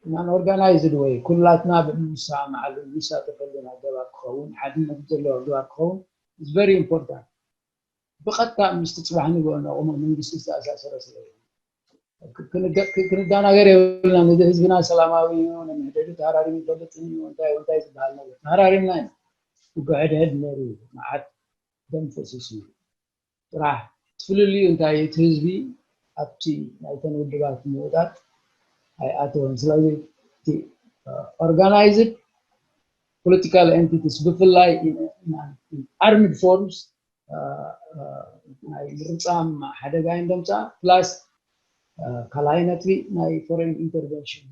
ናን ኦርጋናይዝድ ወይ ኩላትና ብምንሰማማዓሉ ንሳተፈሉን ኣገባብ ክኸውን፣ ሓድነት ዘለዎ ኣገባብ ክኸውን is very important። ብቐጥታ ምስቲ ፅባሕ ንግሆ ነቑሞ መንግስቲ ዝተኣሳሰረ ስለ ክንደናገር የብልና። ነዚ ህዝብና ሰላማዊ እዩ፣ ንመሕደሪ ተሃራሪም ይፈልጥን እዩ፣ እንታይ እንታይ ዝበሃል ነገር ተሃራሪምና ኢና። ውግእ ሕድሕድ ነይሩ እዩ፣ መዓት ደም ፈሲሱ እዩ። ጥራሕ እቲ ፍልልዩ እንታይ እቲ ህዝቢ ኣብቲ ናይተን ውድባት ምውጣጥ ኣይኣተወን። ስለዚ እቲ organized political entities ብፍላይ armed forms ናይ ምርፃም ሓደጋ እዮም ደምፃ plus ካልኣይ ነጥቢ ናይ foreign intervention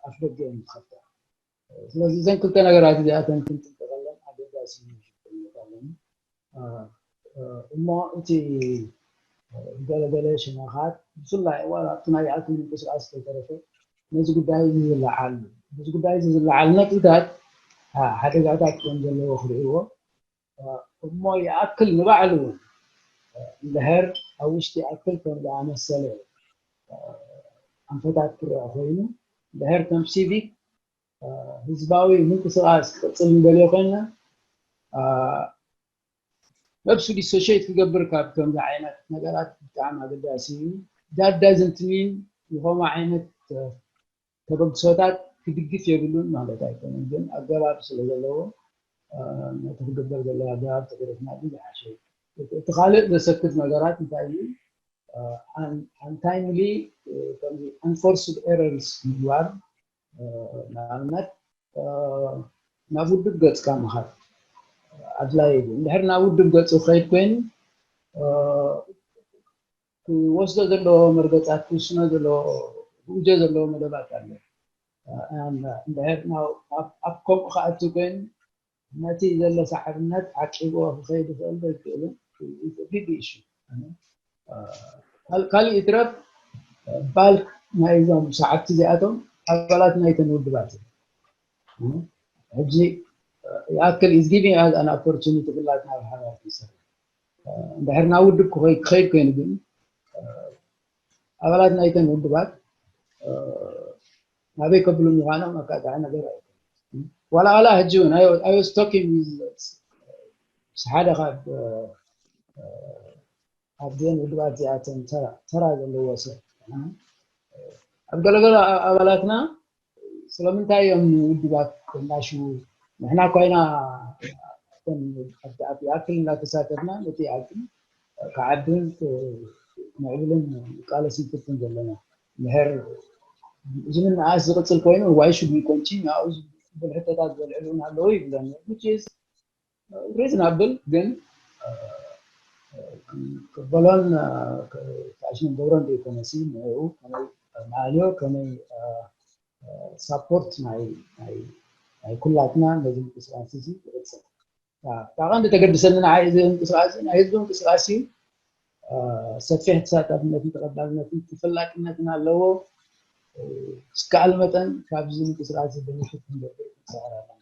ኣፍደገ እዮም ዝኸፍታ። ስለዚ እዘን ክልተ ነገራት እዚኣተን ክንጥንቀቐለን ኣገዳሲ ይመስለኒ። እሞ እቲ ገለገለ ሸነኻት ብፍላይ ዋላ ኣብቲ ናይ ይኣክል ምንቅስቃስ ከይተረፈ ነዚ ጉዳይ እዚ ዝለዓል ነዚ ጉዳይ እዚ ዝለዓል ነጥብታት ሓደጋታት ከም ዘለዎ ክርእይዎ እሞ ይኣክል ንባዕሉ እውን እንድሕር ኣብ ውሽጢ ይኣክል ከም ዝኣመሰለ ኣንፈታት ክረአ ኮይኑ እንድሕር ከም ሲቪክ ህዝባዊ ምንቅስቃስ ክቅፅል ንደልዮ ኮይንና ነብሱ dissociate ክገብር ካብ ከምዚ ዓይነት ነገራት ብጣዕሚ ኣገዳሲ እዩ። That doesn't mean ዝኾነ ዓይነት ተበግሶታት ክድግፍ የብሉን ማለት ኣይኮነን፣ ግን ኣገባብ ስለ ዘለዎ ነቲ ክግበር ዘለዎ ኣገባብ ተገደፍና ዝሓሸ። እቲ ካልእ ዘሰክፍ ነገራት እንታይ እዩ? Untimely unforced errors ምግባር፣ ንኣብነት ናብ ውድብ ገፅካ ምኻድ ኣድላይ እዩ። እንድሕር ናብ ውድብ ገፁ ክኸይድ ኮይኑ ክወስዶ ዘለዎ መርገፃት ክውስኖ ዘለዎ ብኡጀ ዘለዎ መደባት ኣሎ። እንድሕር ኣብ ከምኡ ክኣቱ ኮይኑ ነቲ ዘሎ ሳዕርነት ዓቂብዎ ክኸይድ ይኽእል ዶ ይክእልን? Big issue። ካልእ ይትረፍ ባልክ ናይዞም ሰዓብቲ እዚኣቶም ኣባላት ናይተን ውድባት እዮም። ሕጂ ይኣክል is giving us an opportunity ኩላትና ብሓባር ክንሰርሕ። እንድሕር ናብ ውድብ ክኸይድ ኮይኑ ግን ኣባላት ናይተን ውድባት ናበይ ከብሉ ምዃኖም ኣካታዒ ነገር ኣይኮነን። ዋላ ዋላ ሕጂ እውን I was talking with ሓደ ካብ ኣብዘን ውድባት እዚኣተን ተራ ዘለዎ ሰብ ኣብ ገለገለ ኣባላትና ስለምንታይ እዮም ንውድባት ከናሽዉ? ንሕና ኮይና ይኣክል እናተሳተፍና ነቲ ይኣክል ክዓብን ምዕብልን ቃለስ ንፍትን ዘለና። ምሕር ዝምንኣስ ዝቕፅል ኮይኑ why should we continue? ኣብኡ ዝብል ሕቶታት ዘልዕሉ እውን ኣለዉ ይብለኒ። Reasonable ግን ክበሎን ታሽን ገብሮን ዘይኮነሲ ንኡ ከመይ ማልዮ ከመይ ሳፖርት ናይ ኩላትና ነዚ ምንቅስቃስ እዚ ይቕፅል። ካብ ቀንዲ ተገድሰኒ ንዓይ እዚ ምንቅስቃስ ናይ ህዝቢ ምንቅስቃስ እዩ። ሰፊሕ ተሳታፍነትን ተቐባልነትን ተፈላጥነትን ኣለዎ። ዝከኣል መጠን ካብዚ ምንቅስቃስ እዚ ቤኔፊት ክንገብር ንሰዕር ኣለና።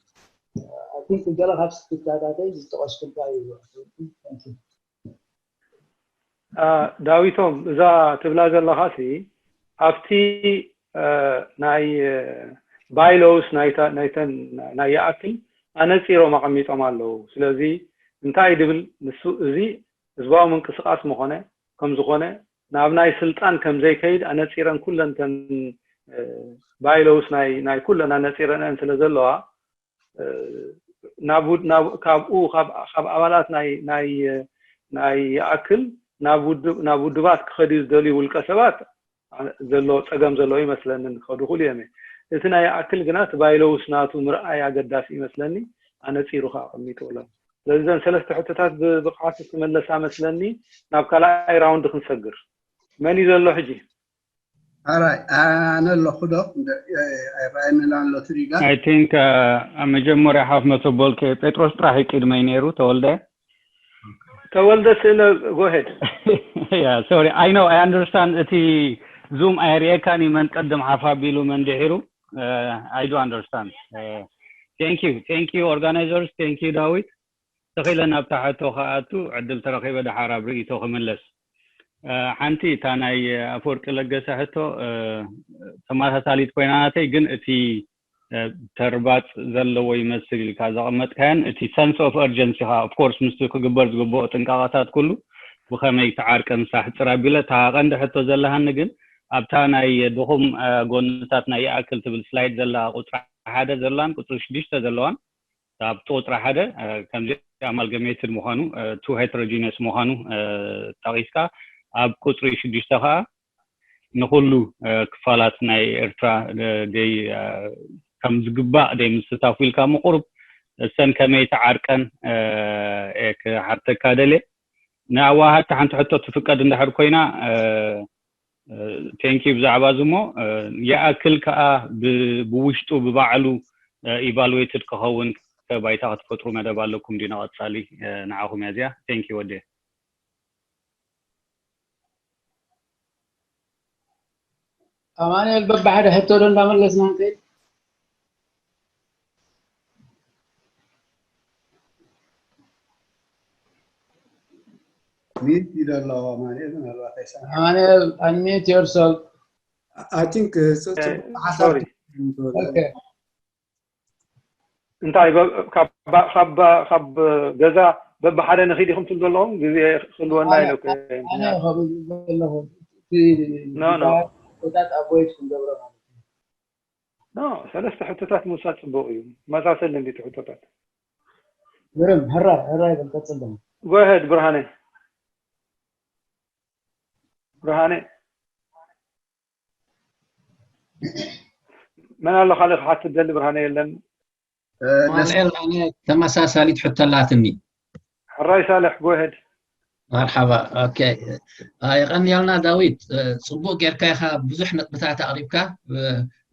I think ገለ ካብ ስክሪፕታታተይ ዝጠቐስኩልካ እዩ። ዳዊቶም፣ እዛ ትብላ ዘለኻሲ ኣብቲ ናይ ባይሎውስ ናይተን ናይ ይኣክል ኣነፂሮም ኣቐሚጦም ኣለዉ። ስለዚ እንታይ ድብል ንሱ፣ እዚ ህዝባዊ ምንቅስቃስ ምኾነ ከም ዝኾነ ናብ ናይ ስልጣን ከም ዘይከይድ ኣነፂረን ኩለን ተን ባይሎውስ ናይ ኩለን ኣነፂረን ስለ ዘለዋ ካብኡ ካብ ኣባላት ናይ ናይ ናይ ይኣክል ናብ ውድባት ክኸዱ ዝደልዩ ውልቀ ሰባት ዘሎ ፀገም ዘለዎ ይመስለኒ። ክኸዱ ክእሉ እዮም። እቲ ናይ ይኣክል ግና እቲ ባይሎውስ ናቱ ምርኣይ ኣገዳሲ ይመስለኒ። ኣነፂሩ ከዓ ኣቐሚጡ ኣሎ። ስለዚ እዘን ሰለስተ ሕቶታት ብብቕዓት እትመለሳ መስለኒ። ናብ ካልኣይ ራውንድ ክንሰግር። መን እዩ ዘሎ ሕጂ? ኣራይ ኣነ ኣለኹ ዶ? ኣይረኣየንን ኣሎ ትሪጋ። I think ኣብ መጀመርያ ሓፍ መተቦልከ ጴጥሮስ ጥራሕ እዩ ቅድመይ ነይሩ። ተወልደ ተወልደ ስእለ go ahead። Yeah, sorry, I know, I understand. እቲ ዙም ኣየርእየካን እዩ፣ መን ቀድም ሓፍ ኣቢሉ መን ድሒሩ። I do understand. Thank you, thank you organizers, thank you ዳዊት። ተኺለ ናብታ ሕቶ ክኣቱ ዕድል ተረኺበ ደሓር ኣብ ርእይቶ ክምለስ። ሓንቲ እታ ናይ ኣፈወርቂ ለገሰ ሕቶ ተመሳሳሊት ኮይና ናተይ፣ ግን እቲ ተርባፅ ዘለዎ ይመስል ኢልካ ዘቐመጥካዮን እቲ sense of urgency ኻ of course ምስቲ ክግበር ዝግብኦ ጥንቃቐታት ኩሉ ብኸመይ ትዓርቀ ምሳሕ ፅር ኣቢለ እታ ቀንዲ ሕቶ ዘለሃኒ ግን ኣብታ ናይ ድኹም ጎንታት ናይ ይኣክል ትብል ስላይድ ዘላ ቁፅሪ ሓደ ዘላን ቁፅሪ ሽዱሽተ ዘለዋን ኣብቲ ቁፅሪ ሓደ ከምዚ ኣማልገሜትድ ምዃኑ two heterogeneous ምዃኑ ጠቒስካ ኣብ ቁፅሪ ሽዱሽተ ከዓ ንኩሉ ክፋላት ናይ ኤርትራ ደይ ከም ዝግባእ ደይ ምስታፉ ኢልካ ምቁሩብ እሰን ከመይ ተዓርቀን ክሓተካ ደልየ ንኣዋሃድቲ ሓንቲ ሕቶ ትፍቀድ እንድሕር ኮይና thank you ብዛዕባ እዚ እሞ ይኣክል ከዓ ብውሽጡ ብባዕሉ evaluated ክኸውን ባይታ ክትፈጥሩ መደብ ኣለኩም ድዩ ንቐፃሊ ንዓኹም እያ እዚኣ thank you ወዴ ኣማኑኤል በብሓደ ሕቶ ዶ እንዳመለስና ንከይድ ሚት ይደሎ ኣማኑኤል ምናልባት ኣይሰማዕ ኣማኑኤል unmute yourself I think ጽቡቅ ሓሳብ እንታይ ካብ ገዛ በብሓደ ንኺድ ኢኹም ትብሉ ኣለኹም ግዜ ክህልወና ኢለ ዘለኹ ቦታት ኣቦይት ክንገብሮ ማለት እዩ ሰለስተ ሕቶታት ምውሳድ ፅቡቅ እዩ። መሳሰል እንዲ ሕቶታት ግርም ሕራይ ሕራይ በል ቀፅል። ጎሄድ ብርሃነ። ብርሃነ መን ኣሎ ካልእ ክሓትት ደሊ? ብርሃነ የለን። ማንኤል ኣነ ተመሳሳሊት ሕቶ ኣላትኒ። ሕራይ ሳልሕ ጎሄድ። መርሓባ። ኦኬ፣ የቐንየልና ዳዊት፣ ፅቡቅ ጌርካ ኢኻ ብዙሕ ነጥብታት ኣቕሪብካ፣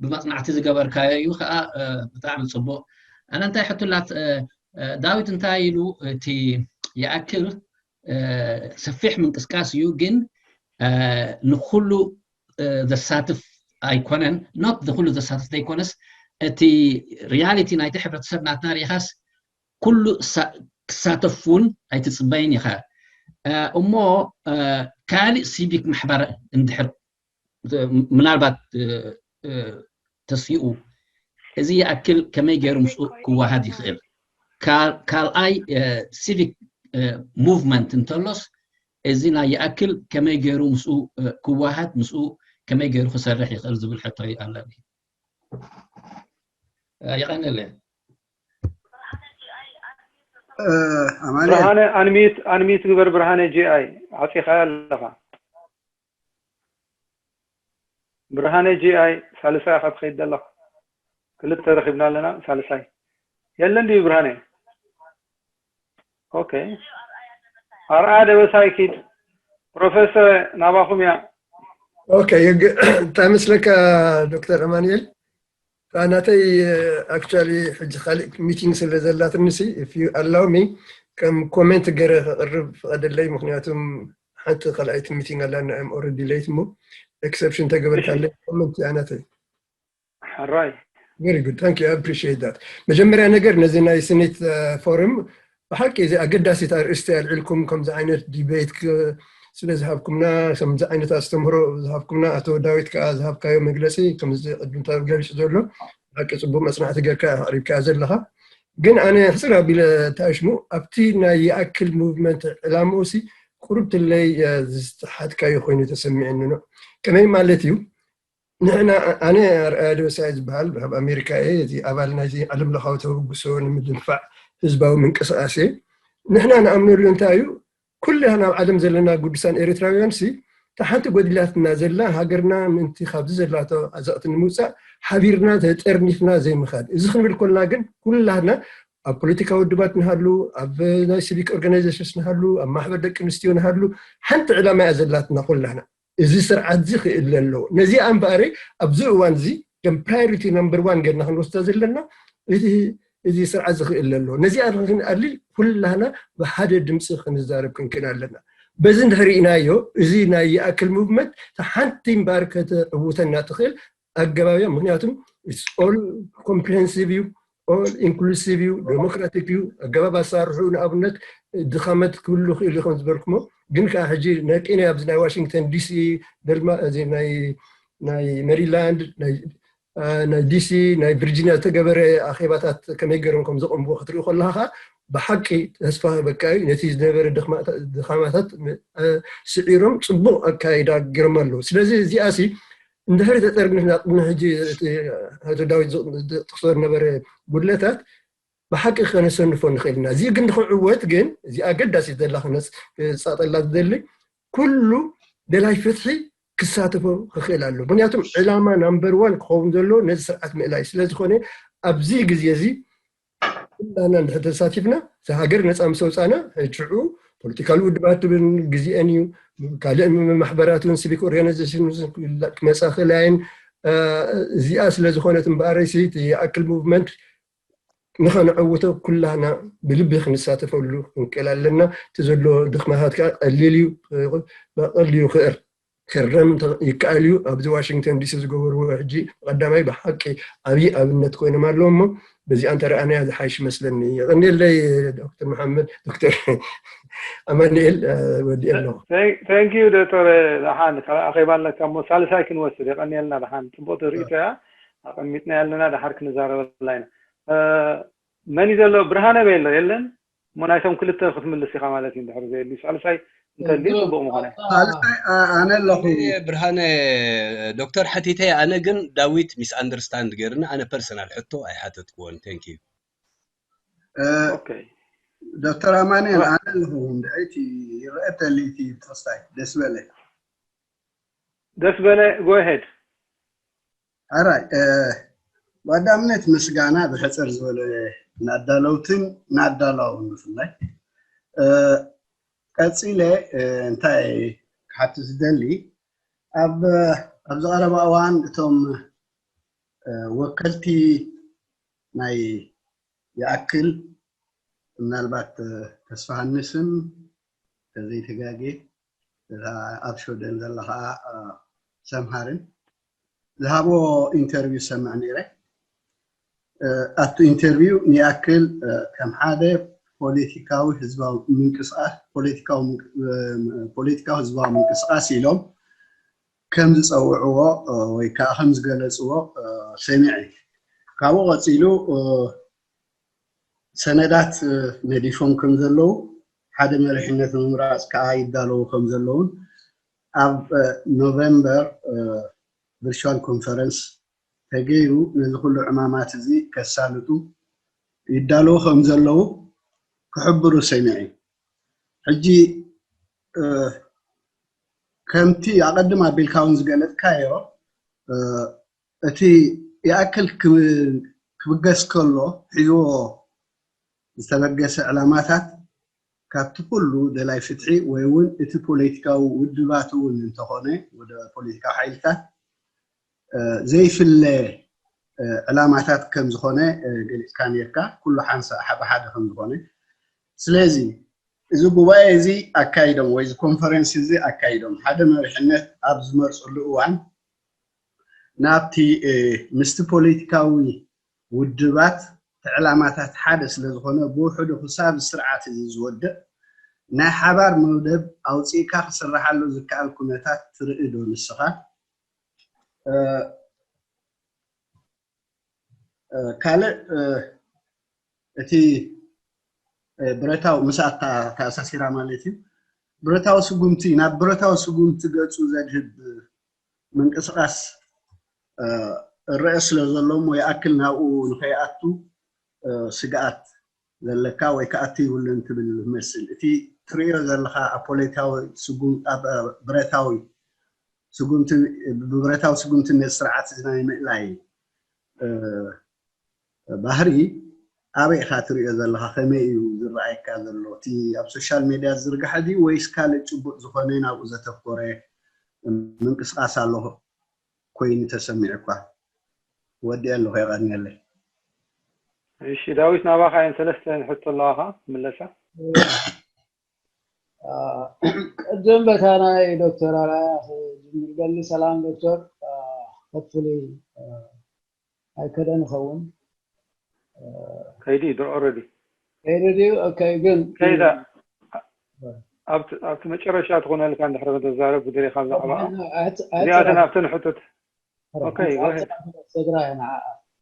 ብመፅናዕቲ ዝገበርካዮ እዩ ከዓ። ብጣዕሚ ፅቡቅ። ኣነ እንታይ ሕቶ ኣላት፣ ዳዊት እንታይ ኢሉ፣ እቲ ይኣክል ሰፊሕ ምንቅስቃስ እዩ፣ ግን ንኩሉ ዘሳትፍ ኣይኮነን። ኖት ንኩሉ ዘሳትፍ ዘይኮነስ፣ እቲ ሪያሊቲ ናይቲ ሕብረተሰብ ናትና ሪኢኻስ ኩሉ ክሳተፍ እውን ኣይትፅበይን ኢኻ። እሞ ካልእ ሲቪክ ማሕበር እንድሕር ምናልባት ተስኡ፣ እዚ ይኣክል ከመይ ገይሩ ምስኡ ክወሃድ ይኽእል? ካልኣይ ሲቪክ ሙቭመንት እንተሎስ፣ እዚ ናይ ይኣክል ከመይ ገይሩ ምስኡ ክወሃድ፣ ምስኡ ከመይ ገይሩ ክሰርሕ ይኽእል ዝብል ሕቶ ኣለኒ። የቐንለ። ብርሃነ፣ ኣንሚት ግበር። ብርሃነ ጂ ኣይ፣ ዓፂኻ ኣለኻ። ብርሃነ ጂ ኣይ፣ ሳልሳይ ኢኻ ትኸይድ ዘለኻ። ክልተ ረኺብና ኣለና፣ ሳልሳይ የለን ድዩ ብርሃነ? ኦኬ፣ ኣርኣያ ደበሳይ ኪድ። ፕሮፌሰር ናባኹም እያ። ኦኬ፣ እንታይ መስለካ ዶክተር ኣማኑኤል? ናተይ ኣክቹዋሊ ሕጂ ካልእ ሚቲንግ ስለ ዘላትኒ ሲ፣ if you allow me፣ ከም ኮሜንት ገይረ ከቕርብ ፍቐደለይ። ምክንያቱም ሓንቲ ካልኣይቲ ሚቲንግ ኣላና፣ I'm already late እሞ ኤክሰፕሽን ተገበርካለይ። ኮሜንት እያ ናተይ። ሕራይ። Very good, thank you, I appreciate that። መጀመርያ ነገር ነዚ ናይ ስኒት ፎርም ብሓቂ እዚ ኣገዳሲት ኣርእስቲ ኣልዒልኩም ከምዚ ዓይነት ዲቤት ስለ ዝሃብኩምና፣ ከምዚ ዓይነት ኣስተምህሮ ዝሃብኩምና፣ ኣቶ ዳዊት ከዓ ዝሃብካዮ መግለፂ ከምዚ ቅድምታ ገሊፁ ዘሎ ብሓቂ ፅቡቅ መፅናዕቲ ጌርካ ኣቅሪብካ ዘለኻ። ግን ኣነ ሕፅር ኣቢለ ታሽሙ ኣብቲ ናይ ይኣክል ሙቭመንት ዕላምኡ ሲ ቁርብትለይ ዝተሓትካዮ ኮይኑ ተሰሚዐኒ ነው። ከመይ ማለት እዩ? ንሕና ኣነ ኣርኣያ ደበሳይ ዝበሃል ኣብ ኣሜሪካ እየ። እዚ ኣባል ናይዚ ዓለም ለኻዊ ተበግሶ ንምድንፋዕ ህዝባዊ ምንቅስቃስ እየ። ንሕና ንኣምነሉ እንታይ እዩ? ኩልና ኣብ ዓለም ዘለና ግዱሳን ኤርትራውያን ሲ እታ ሓንቲ ጎዲላትና ዘላ ሃገርና ምእንቲ ካብዚ ዘላቶ ኣዘቕቲ ንምውፃእ ሓቢርና ተጠርኒፍና ዘይምኻድ። እዚ ክንብል ኮልና ግን ኩላትና ኣብ ፖለቲካዊ ውድባት ንሃሉ፣ ኣብ ናይ ሲቪክ ኦርጋናይዜሽንስ ንሃሉ፣ ኣብ ማሕበር ደቂ ኣንስትዮ ንሃሉ ሓንቲ ዕላማ እያ ዘላትና ኩላና። እዚ ስርዓት እዚ ክእለ ኣለዎ። ነዚኣ እምበኣረይ ኣብዚ እዋን እዚ ከም ፕራዮሪቲ ናምበር ዋን ጌርና ክንወስዳ ዘለና እቲ እዚ ስርዓት እዚ ክእለ ኣለዎ። ነዚኣ ክንኣሊ ኩላና ብሓደ ድምፂ ክንዛረብ ክንክእል ኣለና። በዚ እንድሕር ርኢናዮ እዚ ናይ ይኣክል ሙቭመንት ሓንቲ እምበኣር ከተዕውተና ትኽእል ኣገባብ እያ። ምክንያቱም it's all comprehensive እዩ፣ all inclusive እዩ፣ ዴሞክራቲክ እዩ። ኣገባብ ኣሰራርሑ ንኣብነት ድኻመት ክብሉ ክእል ከም ዝበልኩሞ ግን ከዓ ሕጂ ነቂነ ኣብዚ ናይ ዋሽንግተን ዲሲ ደልማ እዚ ናይ ናይ ሜሪላንድ ናይ ናይ ዲሲ ናይ ቪርጂኒያ ዝተገበረ ኣኼባታት ከመይ ገይሮም ከም ዘቐንብዎ ክትርኢ ከለካ ከዓ ብሓቂ ተስፋ በቃ እዩ። ነቲ ዝነበረ ድኻማታት ስዒሮም ፅቡቕ ኣካይዳ ገይሮም ኣለዉ። ስለዚ እዚኣ ሲ እንድሕሪ ተጠርኒፍና ቅድሚ ሕጂ እቲ ኣቶ ዳዊት ዝጥቅሶ ዝነበረ ጉድለታት ብሓቂ ከነሰንፎ ንኽእል ኢና። እዚ ግን ንኽዕወት ግን እዚ ኣገዳሲ ዘላ ክነፃጠላ ዝደሊ ኩሉ ደላይ ፍትሒ ክሳተፎ ክኽእል ኣሎ። ምክንያቱም ዕላማ ናምበር ዋን ክኸውን ዘሎ ነዚ ስርዓት ምእላይ ስለዝኾነ ኣብዚ ግዜ እዚ ኩላና እንድሕር ተሳቲፍና እዛ ሃገር ነፃ ምስ ኣውፃና ሽዑ ፖለቲካዊ ውድባት ትብል ግዜአን እዩ። ካልእ ማሕበራት እውን ሲቪክ ኦርጋናይዜሽን ክመፃ ክእላየን እዚኣ ስለ ዝኾነት እምበኣረይሲ እቲ ይኣክል ሙቭመንት ንኸነዕውቶ ኩላና ብልቢ ክንሳተፈሉ ክንክእል ኣለና። እቲ ዘሎ ድኽመታት ከዓ ቀሊል እዩ፣ ቀሊል እዩ ክእር ክረም ይከኣል እዩ። ኣብዚ ዋሽንግተን ዲሲ ዝገበርዎ ሕጂ ቀዳማይ ብሓቂ ዓብዪ ኣብነት ኮይኖም ኣለዉ እሞ በዚኣ እንተረኣናያ ዝሓይሽ ይመስለኒ። የቐንየለይ ዶክተር መሓመድ፣ ዶክተር ኣማኑኤል ወዲኤ ኣለኹ። Thank you ዶክተር ደሓን ካልእ ኣኼባ ኣለካ እሞ ሳልሳይ ክንወስድ የቐንየልና። ደሓን ፅቡቅ ርእይቶ እያ ኣቐሚጥና ያለና ደሓር ክንዛረበላ ኢና። መን እዩ ዘሎ? ብርሃነ በሎ የለን እሞ ናይቶም ክልተ ክትምልስ ኢኻ ማለት እዩ እንድሕር ዘየድልዩ ሳልሳይ እንተልዩ ጽቡቕ ምኾነ። ሳልሳይ ኣ- ኣነ ኣለኹ። ብርሃነ ዶክተር ሓቲተ ኣነ ግን ዳዊት ሚስ ኣንደርስታንድ ገይርና ኣነ ፐርሰናል ሕቶ ኣይሓተትክዎን። Thank you። እ፣ Okay. ዶክተር ኣማኑኤል ኣነ ኣለኹ። እንድዒ እቲ ይረአ ተልዩ እቲ ተስታይ ደስ በለ። ደስ በለ፣ go ahead። ኣራይ እ፣ ብቀዳምነት ምስጋና ብሕፅር ዝበለ ናዳለውትን ናዳላውን ብፍላይ እ፣ ቀፂለ እ፣ እንታይ ክሓትት ዝደሊ ኣብ ኣብዚ ቀረባ እዋን እቶም እ፣ ወከልቲ ናይ ይኣክል ምናልባት እ፣ ተስፋሃንስን ተዘይተጋጌ እታ ኣብ ሸወደን ዘላ ከዓ እ፣ ሰምሃርን ዝሃቦ ኢንተርቪው ሰምዕ ነይረ። እ፣ ኣብቲ ኢንተርቪው ንይኣክል እ፣ ከም ሓደ ፖለቲካዊ ህዝባዊ ምንቅስቃስ ፖለቲካዊ ምንቅ- እ፣ ፖለቲካዊ ህዝባዊ ምንቅስቃስ ኢሎም ከም ዝፀውዕዎ እ፣ ወይ ከዓ ከም ዝገለፅዎ እ፣ ሰሚዐ። ካብኡ ቀፂሉ እ፣ ሰነዳት እ፣ ነዲፎም ከም ዘለዉ ሓደ መሪሕነት ንምምራፅ ከዓ ይዳለዉ ከም ዘለዉን ኣብ እ፣ ኖቨምበር እ፣ ቨርቹዋል ኮንፈረንስ ተገይሩ ነዚ ኩሉ ዕማማት እዚ ከሳልጡ ይዳለዉ ከም ዘለዉ ክሕብሩ ሰሚዐ። ሕጂ እ፣ ከምቲ ኣቐድም ኣቢልካ እውን ዝገለጽካዮ እ፣ እቲ ይኣክል ክብ- ክብገስ ከሎ ሒዝዎ ዝተበገሰ ዕላማታት ካብቲ ኩሉ ደላይ ፍትሒ ወይ እውን እቲ ፖለቲካዊ ውድባት እውን እንተኾነ ወደ ፖለቲካዊ ሓይልታት እ፣ ዘይፍለ እ፣ ዕላማታት ከም ዝኾነ እ፣ ገሊፅካ ነርካ ኩሉ ሓንሳ ብሓደ ከም ዝኾነ ስለዚ እዚ ጉባኤ እዚ ኣካይዶም ወይ እዚ ኮንፈረንስ እዚ ኣካይዶም ሓደ መሪሕነት ኣብ ዝመርፅሉ እዋን ናብቲ እ፣ ምስቲ ፖለቲካዊ ውድባት ዕላማታት ሓደ ስለ ዝኾነ ብውሕዱ ክሳብ ስርዓት እዚ ዝወድእ ናይ ሓባር መውደብ ኣውፂእካ ክስራሓሉ ዝከኣል ኩነታት ትርኢ ዶ ንስኻ? እ፣ እ፣ ካልእ እ፣ እቲ እ፣ ብረታዊ ምስኣ ተኣሳሲራ ማለት እዩ ብረታዊ ስጉምቲ ናብ ብረታዊ ስጉምቲ ገፁ ዘድህብ ምንቅስቃስ እ፣ እረአ ስለ ዘሎ እሞ ይኣክል ናብኡ ንኸይኣቱ እ፣ ስግኣት ዘለካ ወይ ክኣቱ ይብሉን ትብል መስል እቲ ትርእዮ ዘለካ ኣብ ፖለቲካዊ ስጉም ኣብ እ፣ ብረታዊ ስጉምቲ ብብረታዊ ስጉምቲ ነዚ ስርዓት እዚ ናይ ምእላይ እ፣ ባህሪ ኣበይ ኢኻ ትሪኦ ዘለኻ? ከመይ እዩ ዝረኣየካ ዘሎ? እቲ ኣብ ሶሻል ሜድያ ዝዝርጋሐ ድዩ ወይስ ካልእ ጭቡጥ ዝኾነ ናብኡ ዘተኮረ ምንቅስቃስ ኣሎ ኮይኑ ተሰሚዑካ? ወዲኤ ኣለኹ፣ የቐንየለይ። እሺ ዳዊት፣ ናባኻ እየን ሰለስተ ሕቶ ኣለዋኻ፣ ምለሳ። ቅድም በታ ናይ ዶክተር ኣርኣያ ክጅምር ደሊ። ሰላም ዶክተር፣ ሆፕፉሊ ኣይከደን ይኸውን። ከይዲ ድሮ ኦልሬዲ ከይዲ ድዩ? ኦኬ፣ ግን ከይዳ ኣብቲ ኣብቲ መጨረሻ ትኾነልካ እንድሕር ተዛረብ ብድሬኻ ብዛዕባ እዚኣተን ኣብተን ሕቶት ኦኬ፣ go ahead። ትግራይ ንዓ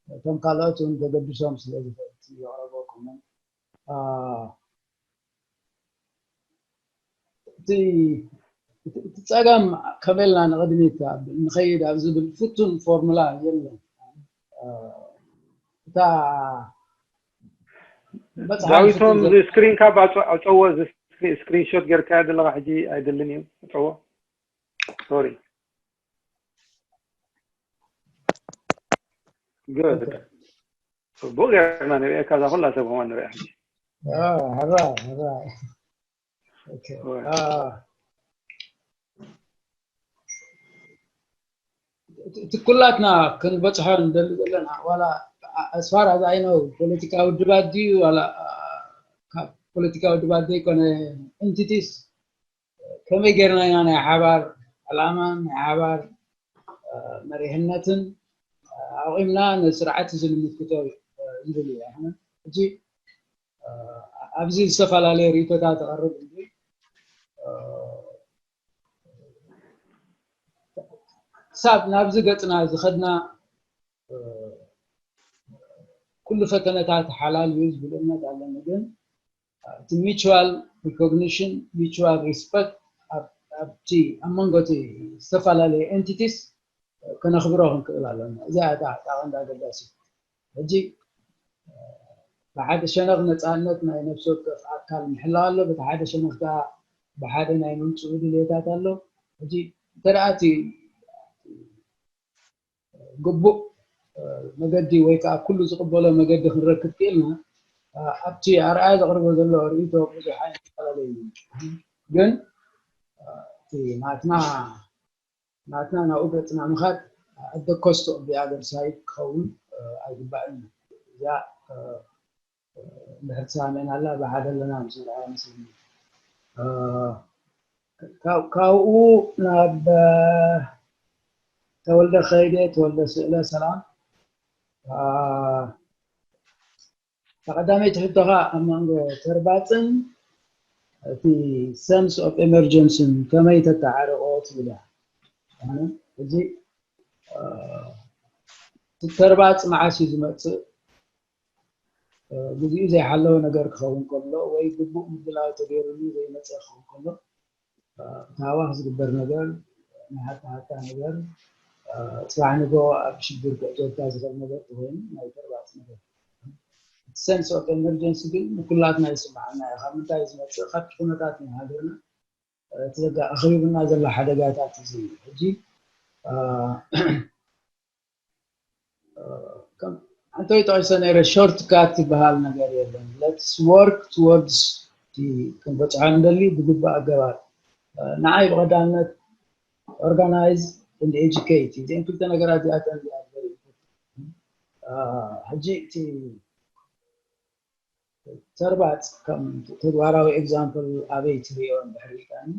እቶም ካልኦት እውን ዘገድሶም ስለ ዝኽእል የቕረበኩም። አ፣ እቲ እቲ- እቲ ፀገም ከመልና ንቕድሚት ኣብ- ንኸይድ ኣብ ዝብል ፍቱን ፎርሙላ የለን። አ፣ እታ መፅሓፍ ዳዊቶም ፍቱን እዚ ስክሪን ካብ ኣፀ- ኣፀዎ፣ እዚ ስክሪንሾት ጌርካዮ ዘለኻ ሕጂ ኣይደልን እዩ። ኣፀዎ። ሶሪ። ጉድ። ጽቡቅ ጌርና ንርእየካ፣ እዛ ኩላ ሰብ ከማን ንርእያ ሕጂ። አ፣ ሕራይ፣ ሕራይ። ኦኬ። አ፣ እቲ ኩላትና ክንበጽሖ ንደሊ ዘለና፣ ዋላ as far as I know ፖለቲካዊ ውድባት ድዩ ዋላ፣ አ፣ ካብ ፖለቲካዊ ውድባት ዘይኮነ ኤንቲቲስ ከመይ ጌርና ኢና ናይ ሓባር ዕላማን ናይ ሓባር፣ አ፣ መሪሕነትን፣ አ፣ ኣቑምና ነዚ ስርዓት እዚ ንምክቶ፣ አ፣ ዝብል እዩ። ኣነ ሕጂ፣ አ፣ ኣብዚ ዝተፈላለየ ርእይቶታት ተቐርብ እንጂ፣ አ፣ ክሳብ ናብዚ ገጽና ዝኸድና፣ አ፣ ኩሉ ፈተነታት ሓላል እዩ ዝብል እምነት ኣለኒ። ግን እቲ ሚቹዋል ሪኮግኒሽን፣ ሚቹዋል ሪስፐክት፣ ኣብቲ ኣብ መንጎ እቲ ዝተፈላለየ ኤንቲቲስ ከነኽብሮ ክንክእል ኣለና። እዚኣ እታ እታ ቀንዲ ኣገዳሲ። ሕጂ ብሓደ ሸነኽ ነፃነት ናይ ነፍሲ ወከፍ ኣካል ምሕላው ኣሎ፣ በቲ ሓደ ሸነኽ ከዓ ብሓደ ናይ ምምፅኡ ድልየታት ኣሎ። ሕጂ እንተ ደኣ እቲ ግቡእ መገዲ ወይ ከዓ ኩሉ ዝቕበሎ መገዲ ክንረክብ ክኢልና ኣብቲ ኣርኣያ ዘቕርቦ ዘሎ ርእይቶ ብዙሕ ኣይፈላለ እዩ። ግን እቲ ናትና ናትና ናብኡ ገፅና ምኻድ ኣደ ኮስቶ ብኣገር ሳይድ ክኸውን ኣይግባእን። እዚኣ እንድሕር ተሳሚዕና ኣላ ብሓደ ኣለና ምስ ረኣያ መስለኒ። ካብኡ ናብ ተወልደ ከይደ፣ ተወልደ ስእለ ሰላም። ቀዳመይቲ ሕቶኻ ኣብ መንጎ ተርባፅን እቲ ሰንስ ኦፍ ኤመርጀንስን ከመይ ተተዓርቆ ትብል እያ። ሕጂ ተርባፅ መዓስ እዩ ዝመፅእ? ግዜኡ ዘይሓለወ ነገር ክኸውን ከሎ ወይ ግቡእ ምድላው ተገይሩሉ ዘይመፀ ክኸውን ከሎ፣ ብታህዋኽ ዝግበር ነገር፣ ናይ ሃታ ሃታ ነገር፣ ፅባሕ ንጎ ኣብ ሽግር ክዕጀብካ ዝኽእል ነገር ተኾይኑ ናይ ተርባፅ ነገር። እቲ ሰንስ ኦፍ ኤመርጀንሲ ግን ንኩላትና ይስምዓና እዩ። ካብ ምንታይ ዝመፅእ? ካብቲ ኩነታት ናይ ሃገርና እቲ ዘጋ ኣኽቢብና ዘሎ ሓደጋታት እዚ እዩ። ሕጂ ኣንተይ ጠቂሰ ነይረ ሾርት ካት ዝበሃል ነገር የለን። Let's work towards ክንበፅሖ ንደሊ ብግቡእ ኣገባብ ንዓይ ብቐዳምነት organize and educate እዚአን ክልተ ነገራት እዚኣተን ሕጂ እቲ ተርባፅ ከም ተግባራዊ example ኣበይ ትሪኦ እንድሕር ኢልካኒ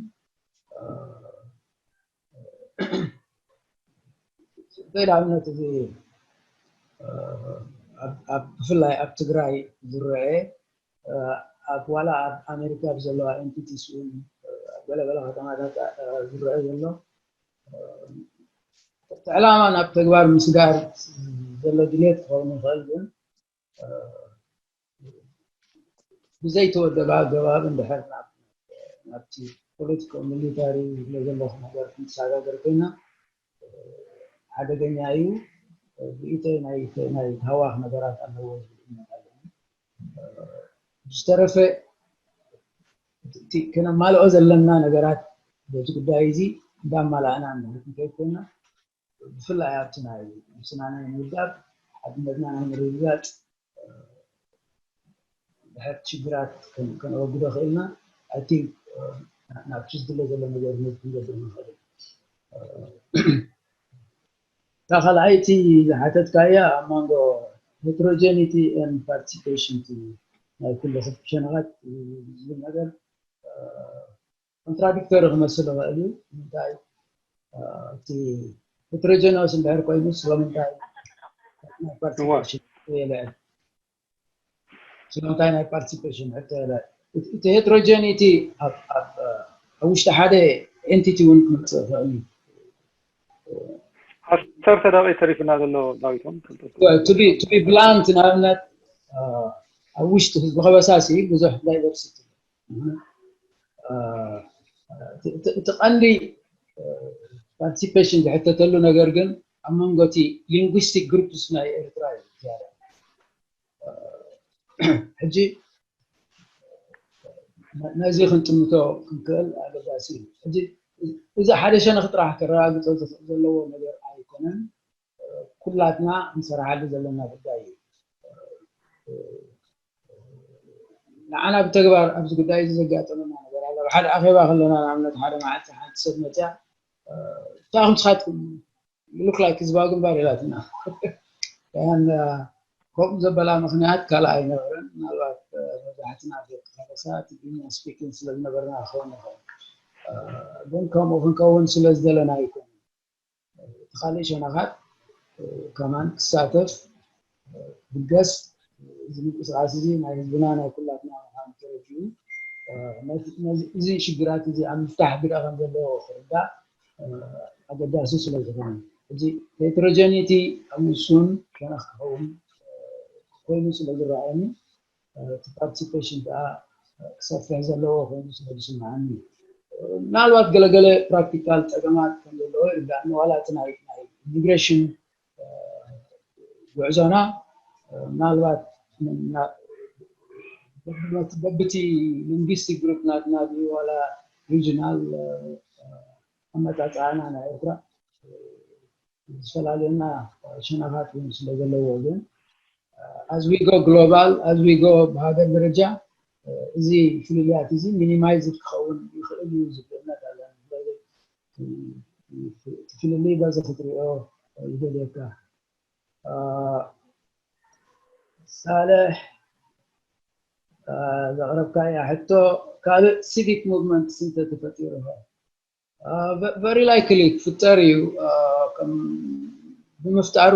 ንኣብነት እዚ ብፍላይ ኣብ ትግራይ ዝረአ ኣብ ዋላ ኣብ ኣሜሪካ ብዘለዋ ኤንቲቲስ እውን ገለገለ ከተማታት ዝረአ ዘሎ እቲ ዕላማ ናብ ተግባር ምስጋር ዘሎ ድሌት ክኸውን ይኽእል ግን ብዘይተወደበ ኣገባብ እንድሕር ናብቲ ፖለቲኮ ሚሊታሪ ዝብሎ ዘለኹ ነገር ክንተሰጋገር ኮይና ሓደገኛ እዩ። ብኢተይ ናይ ናይ ታዋኽ ነገራት ኣለዎ ዝብል እምነት ኣለኒ። ዝተረፈ እቲ ከነማልኦ ዘለና ነገራት በዚ ጉዳይ እዚ እንዳማላእና እንድሕር ክንከይድ ኮይና ብፍላይ ኣብቲ ናይ ምስና ናይ ምውዳብ ሓድነትና ናይ ምርግጋፅ ድሕር ሽግራት ከነወግዶ ክእልና ኣይ ቲንክ ናብቲ ዝድለ ዘሎ ነገር ክንገብር ንኽእል እታ ካልኣይቲ ዝሓተትካያ ኣብ መንጎ heterogeneity and participation ናይ ኩሉ ክፍቲ ሸነኻት ዝብል ነገር ኮንትራዲክተሪ ክመስል ይኽእል እዩ። እንታይ እቲ ሄትሮጀነስ እንድሕር ኮይኑ ስለምንታይ ናይ ፓርቲሲፔሽን የልዕል? ስለምንታይ ናይ ፓርቲሲፔሽን ሕቶ የልዕል? እቲ ሄትሮጀኒቲ ኣብ ውሽጢ ሓደ ኤንቲቲ እውን ክመፅእ ይኽእል እዩ። ኣስር ተዳቂ ተሪፍና ዘሎ ዳዊቶም ቱ ቢ ብላንት ንኣብነት ኣብ ውሽጢ ህዝቢ ከበሳሲ ብዙሕ ዳይቨርሲቲ እቲ ቀንዲ ፓርቲሲፔሽን ዝሕተተሉ ነገር ግን ኣብ መንጎ እቲ ሊንጉስቲክ ግሩፕስ ናይ ኤርትራ እዩ ዝያዳ ሕጂ ነዚ ክንጥምቶ ክንክእል ኣገዳሲ እዩ ሕጂ እዚ ሓደ ሸነኽ ጥራሕ ከረጋግፀ ዝኽእል ዘለዎ ነገር ኣይኮነን ኩላትና ክንሰርሓሉ ዘለና ጉዳይ እዩ ንዓና ብተግባር ኣብዚ ጉዳይ እዚ ዘጋጠመና ነገር ኣሎ ሓደ ኣኼባ ከለና ንኣብነት ሓደ መዓልቲ ሓንቲ ሰብ መፅያ እንታይ ከምስኻትኩም ይሉክ ላይክ ህዝባዊ ግንባር ኢላትና ከምኡ ዘበላ ምክንያት ካልእ ኣይነበረን ምናልባት መብዛሕትና ደቂ ከበሳ ትግርኛ ስፒኪንግ ስለዝነበርና ክኸውን ይኽእል ግን ከምኡ ክንከውን ስለዝደለና ኣይኮነ እቲ ካልእ ሸነኻት ከማን ክሳተፍ ብገስ እዚ ምንቅስቃስ እዚ ናይ ህዝብና ናይ ኩላትና ምኳኑ ተረዲኡ እዚ ሽግራት እዚ ኣብ ምፍታሕ ግደ ከም ዘለዎ ክርዳእ ኣገዳሲ ስለ ዝኾነ እዚ ሄትሮጀኒቲ ኣብ ውሱን ሸነኽ ክኸውን ኮይኑ ስለ ዝረኣየኒ እቲ ፓርቲሲፔሽን ከዓ ክሰፍሕ ዘለዎ ኮይኑ ስለ ዝስምዓኒ ምናልባት ገለገለ ፕራክቲካል ፀገማት ከም ዘለዎ ይርዳእኒ። ዋላ እቲ ናይ ኢሚግሬሽን ጉዕዞና ምናልባት በብቲ ሊንግስቲክ ግሩፕ ናትና ዋላ ሪጅናል ኣመፃፅኣና ናይ ኤርትራ ዝፈላለየና ሸነኻት እውን ስለ ዘለዎ ግን as we go global as we go ብሃገር ደረጃ እዚ ፍልልያት እዚ ሚኒማይዝ ክኸውን ይኽእል እዩ ዝብል እምነት ኣለኒ። ስለዚ እቲ ፍልልይ በዚ ክትሪኦ ይደልየካ። ሳልሕ ዘቕረብካያ ሕቶ ካልእ ሲቪክ ሙቭመንት ስንተ ተፈጢሩ very likely ክፍጠር እዩ። ብምፍጣሩ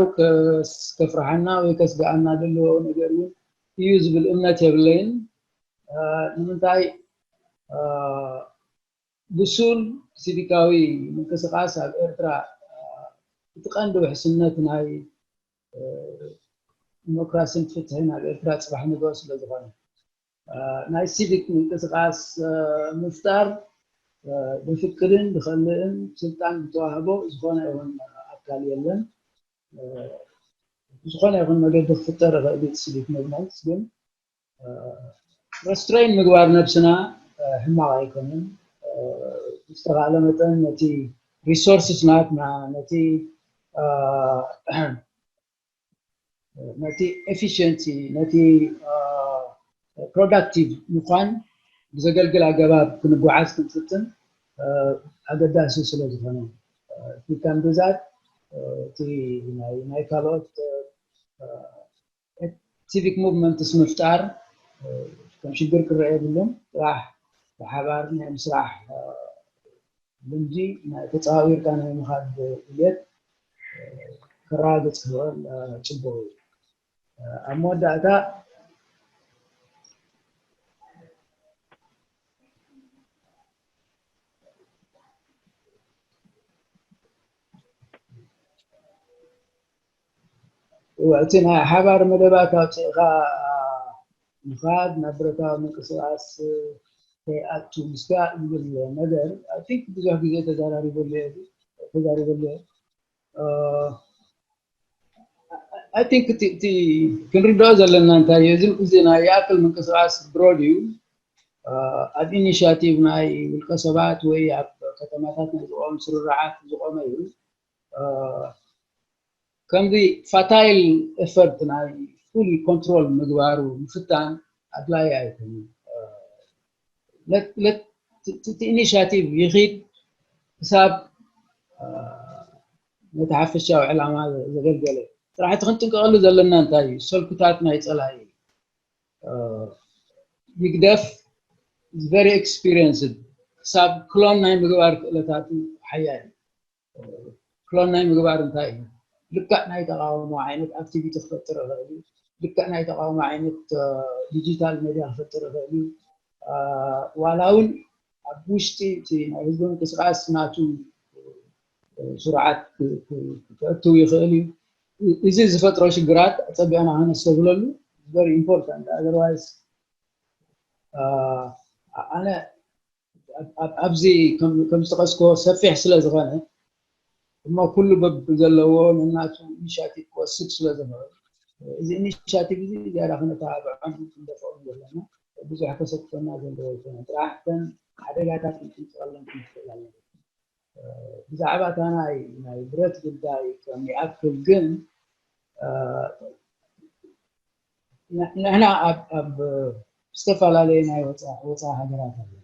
ከፍርሓና ወይ ከስግኣና ዘለዎ ነገር እውን እዩ ዝብል እምነት የብለይን። ንምንታይ ብሱል ሲቪካዊ ምንቅስቃስ ኣብ ኤርትራ እቲ ቀንዲ ውሕስነት ናይ ዲሞክራሲን ፍትሕን ኣብ ኤርትራ ፅባሕ ንግሆ ስለ ዝኾነ ናይ ሲቪክ ምንቅስቃስ ምፍጣር ብፍቅድን ብኸልእን ስልጣን ዝተዋህቦ ዝኾነ ይኹን ኣካል የለን። ብዝኾነ ይኹን መገዲ ክፍጠር ይኽእል እዩ ሲቪክ ሙቭመንት ግን ረስትሬን ምግባር ነብስና ሕማቕ ኣይኮነን። ዝተኻእለ መጠን ነቲ ሪሶርስስ ናትና ነቲ ነቲ ኤፊሽንሲ ነቲ ፕሮዳክቲቭ ምኳን ብዘገልግል ኣገባብ ክንጓዓዝ ክንፍትን ኣገዳሲ ስለ ዝኾነ ፊካን ብዛት እቲ ናይ ካልኦት ሲቪክ ሙቭመንትስ ምፍጣር ከም ሽግር ክረአ የብሉን። ጥራሕ ብሓባር ናይ ምስራሕ ልምዲ ተፃዊርካ ናይ ምኻድ ድልየት ከረጋግፅ ክኽእል ፅቡቅ እዩ። ኣብ መወዳእታ እቲ ናይ ሓባር መደባት ኣውፅእካ ምኻድ ናብ ብረታዊ ምንቅስቃስ ከይኣቱ ምስጋእ ዝብል ነገር I think ብዙሕ ግዜ ተዛራሪበሉ ተዛሪበሉ I think እቲ ክንርድኦ ዘለና እንታይ እዩ እዚ ናይ ይኣክል ምንቅስቃስ ብሮድ እዩ። ኣብ ኢኒሽቲቭ ናይ ውልቀ ሰባት ወይ ኣብ ከተማታት ናይ ዝቆም ስርርዓት ዝቆመ እዩ። ከምዚ ፋታይል ኤፈርት ናይ ፉሊ ኮንትሮል ምግባሩ ምፍታን ኣድላይ ኣይኮኑን። እቲ ኢኒሽቲቭ ይኺድ ክሳብ ነቲ ሓፈሻዊ ዕላማ ዘገልገለ ጥራሕ እቲ ክንጥንቀቐሉ ዘለና እንታይ እዩ ሰልኩታት ናይ ፀላኢ ይግደፍ very experienced ክሳብ ክሎን ናይ ምግባር ክእለታቱ ሓያል እዩ። ክሎን ናይ ምግባር እንታይ እዩ? ልክዕ ናይ ተቃውሞ ዓይነት ኣክቲቪቲ ክፈጥር ይኽእል እዩ። ልክዕ ናይ ተቃውሞ ዓይነት ዲጂታል ሜድያ ክፈጥር ይኽእል እዩ። ዋላ እውን ኣብ ውሽጢ እቲ ናይ ህዝቢ ምንቅስቃስ ናቱ ስርዓት ክእትው ይኽእል እዩ። እዚ ዝፈጥሮ ሽግራት ኣፀቢቕና ከነስተብህለሉ very important otherwise ኣነ ኣብዚ ከም ዝጠቐስኮ ሰፊሕ ስለ ዝኾነ እሞ ኩሉ በብዘለዎ ነናቱ ኢኒሽቲቭ ክወስድ ስለ ዝኽእል እዚ ኢኒሽቲቭ እዚ ዝያዳ ክነተባብዖን ክንደፍኦን ዘለና ብዙሕ ከሰክፈና ዘለዎ ኣይኮነን። ጥራሕ እተን ሓደጋታት ክንጥንቀቐለን ክንክእል ኣለና። ብዛዕባ እታ ናይ ናይ ብረት ጉዳይ ከም ይኣክል ግን ንሕና ኣብ ኣብ ዝተፈላለየ ናይ ወፃ ወፃ ሃገራት ኣለና።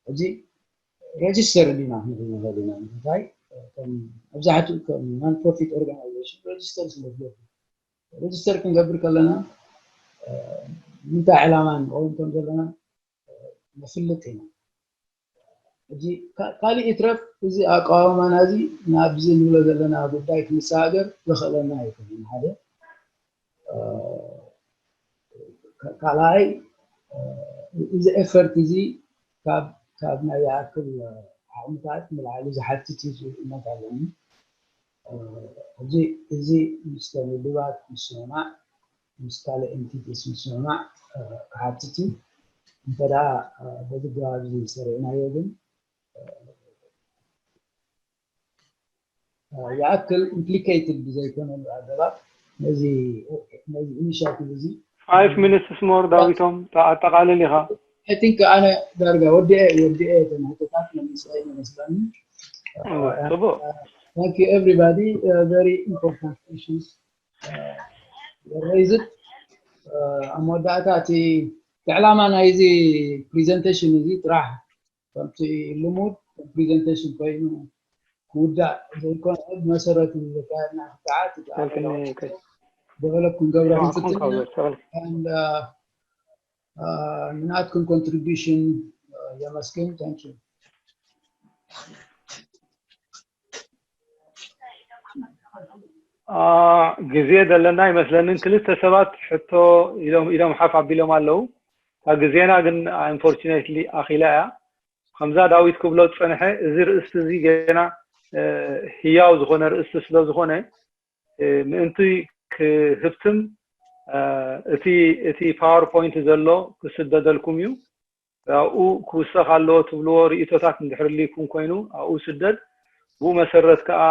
ሕጂ ረጅስተር ዲና ክንብል ንኽእል ኢና። እንታይ መብዛሕትኡ ከም ናን ፕሮፊት ኦርጋናይዜሽን ረጅስተር ስለ ዝገብር ረጅስተር ክንገብር ከለና ንምንታይ ዕላማ ንኸውን ከም ዘለና ነፍልጥ ኢና። ሕጂ ካልእ ይትረፍ እዚ ኣቃውማና እዚ ናብዚ ንብሎ ዘለና ጉዳይ ክንሰጋገር ዘኽእለና ኣይኮነን። ሓደ ካልኣይ እዚ ኤፈርት እዚ ካብ ናይ ይኣክል ዓቕምታት ንላዕሊ ዝሓትት እዩ ዝብል እምነት ኣለኒ። ሕጂ እዚ ምስ ውድባት ምስምማዕ ምስ ካልእ ኤንቲቲስ ምስምማዕ ክሓትት እዩ። እንተ ደኣ በዚ ኣገባብ እዚ ሰሪዕናዮ ግን ይኣክል ኢምፕሊኬትድ ብዘይኮነሉ ኣገባብ ነዚ ነዚ ኢኒሽቲቭ እዚ Five minutes more ዳዊቶም ኣጠቓልል ኢኻ። I think ኣነ ዳርጋ ወዲኤ ወዲኤ ተንህተታት መሊሰ ይመስለኒ። ጽቡቅ። Thank you everybody. Uh, very important issues uh, raised. Uh, ኣብ መወዳእታ እቲ ዕላማ ናይዚ ፕሪዘንቴሽን እዚ ጥራሕ ከምቲ ልሙድ ፕሪዘንቴሽን ኮይኑ ክውዳእ ዘይኮነ ብመሰረቱ ዘካየድና ክትዓት ደቨሎፕ ክንገብሮ ክንፍትን ንናትኩም ኮንትሪቢሽን የመስግን። Thank you። ግዜ ዘለና ይመስለንን ክልተ ሰባት ሕቶ ኢዶም ሓፍ ኣቢሎም ኣለዉ። እታ ግዜና ግን unfortunately ኣኺላ እያ። ከምዛ ዳዊት ክብሎ ዝጸንሐ እዚ ርእስቲ እዚ ገና ህያው ዝኾነ ርእስቲ ስለ ዝኾነ ምእንቲ ክህብትም እቲ እቲ ፓወርፖይንት ዘሎ ክስደደልኩም እዩ። ኣብኡ ክውሰኽ ኣለዎ ትብልዎ ርእቶታት እንድሕር ልይኩም ኮይኑ ኣብኡ ስደድ። ብኡ መሰረት ከዓ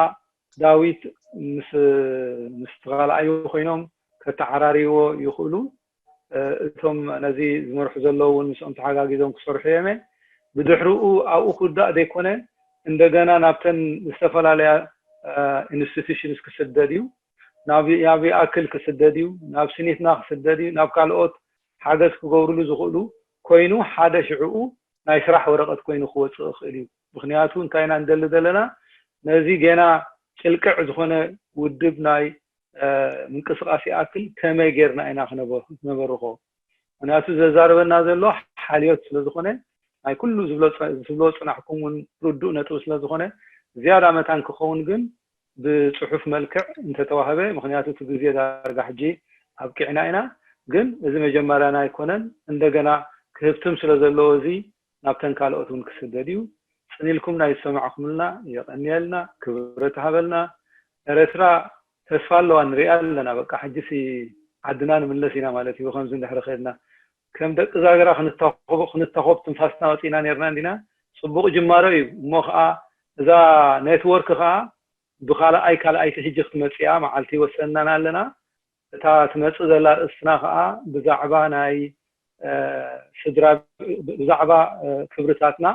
ዳዊት ምስ ምስ ተኻልኣዩ ኮይኖም ከተዓራርይዎ ይኽእሉ። እቶም ነዚ ዝመርሑ ዘለዉ እውን ምስኦም ተሓጋጊዞም ክሰርሑ እዮም። ብድሕርኡ ኣብኡ ክውዳእ ዘይኮነ እንደገና ናብተን ዝተፈላለያ ኢንስቲቱሽንስ ክስደድ እዩ። ናብ ይኣክል ክስደድ እዩ፣ ናብ ስኒትና ክስደድ እዩ፣ ናብ ካልኦት ሓገዝ ክገብርሉ ዝኽእሉ ኮይኑ ሓደ ሽዕኡ ናይ ስራሕ ወረቐት ኮይኑ ክወፅእ ይኽእል እዩ። ምክንያቱ እንታይ ኢና ንደሊ ዘለና ነዚ ገና ጭልቅዕ ዝኾነ ውድብ ናይ ምንቅስቃስ ይኣክል ከመይ ጌርና ኢና ክነበርኾ? ምክንያቱ ዘዛርበና ዘሎ ሓልዮት ስለዝኾነ ናይ ኩሉ ዝብሎ ዝፅናሕኩም እውን ርዱእ ነጥቢ ስለዝኾነ ዝያዳ መታን ክኸውን ግን ብፅሑፍ መልክዕ እንተተዋህበ፣ ምክንያቱ እቲ ግዜ ዳርጋ ሕጂ ኣብቂዕና ኢና። ግን እዚ መጀመርያና ኣይኮነን፣ እንደገና ክህብትም ስለዘለዎ እዚ ናብተን ካልኦት እውን ክስደድ እዩ። ፅን ኢልኩም ናይ ዝሰማዕኩምልና የቐንየልና፣ ክብረት ሃበልና። ኤረትራ ተስፋ ኣለዋ፣ ንሪኣ ኣለና። በቃ ሕጂሲ ዓድና ንምለስ ኢና ማለት እዩ። ከምዚ እንድሕሪ ከድና ከም ደቂ ዛገራ ክንታኾብ ክንታኾብ ትንፋስና ወፂና ነርና እንዲና። ፅቡቅ ጅማሮ እዩ። እሞ ከዓ እዛ ኔትወርክ ከዓ ብካልኣይ ካልኣይቲ ሕጂ ክትመፅእ እያ። መዓልቲ ይወሰንናን ኣለና። እታ ትመፅእ ዘላ ርእስትና ከዓ ብዛዕባ ናይ ስድራ ብዛዕባ ክብርታትና፣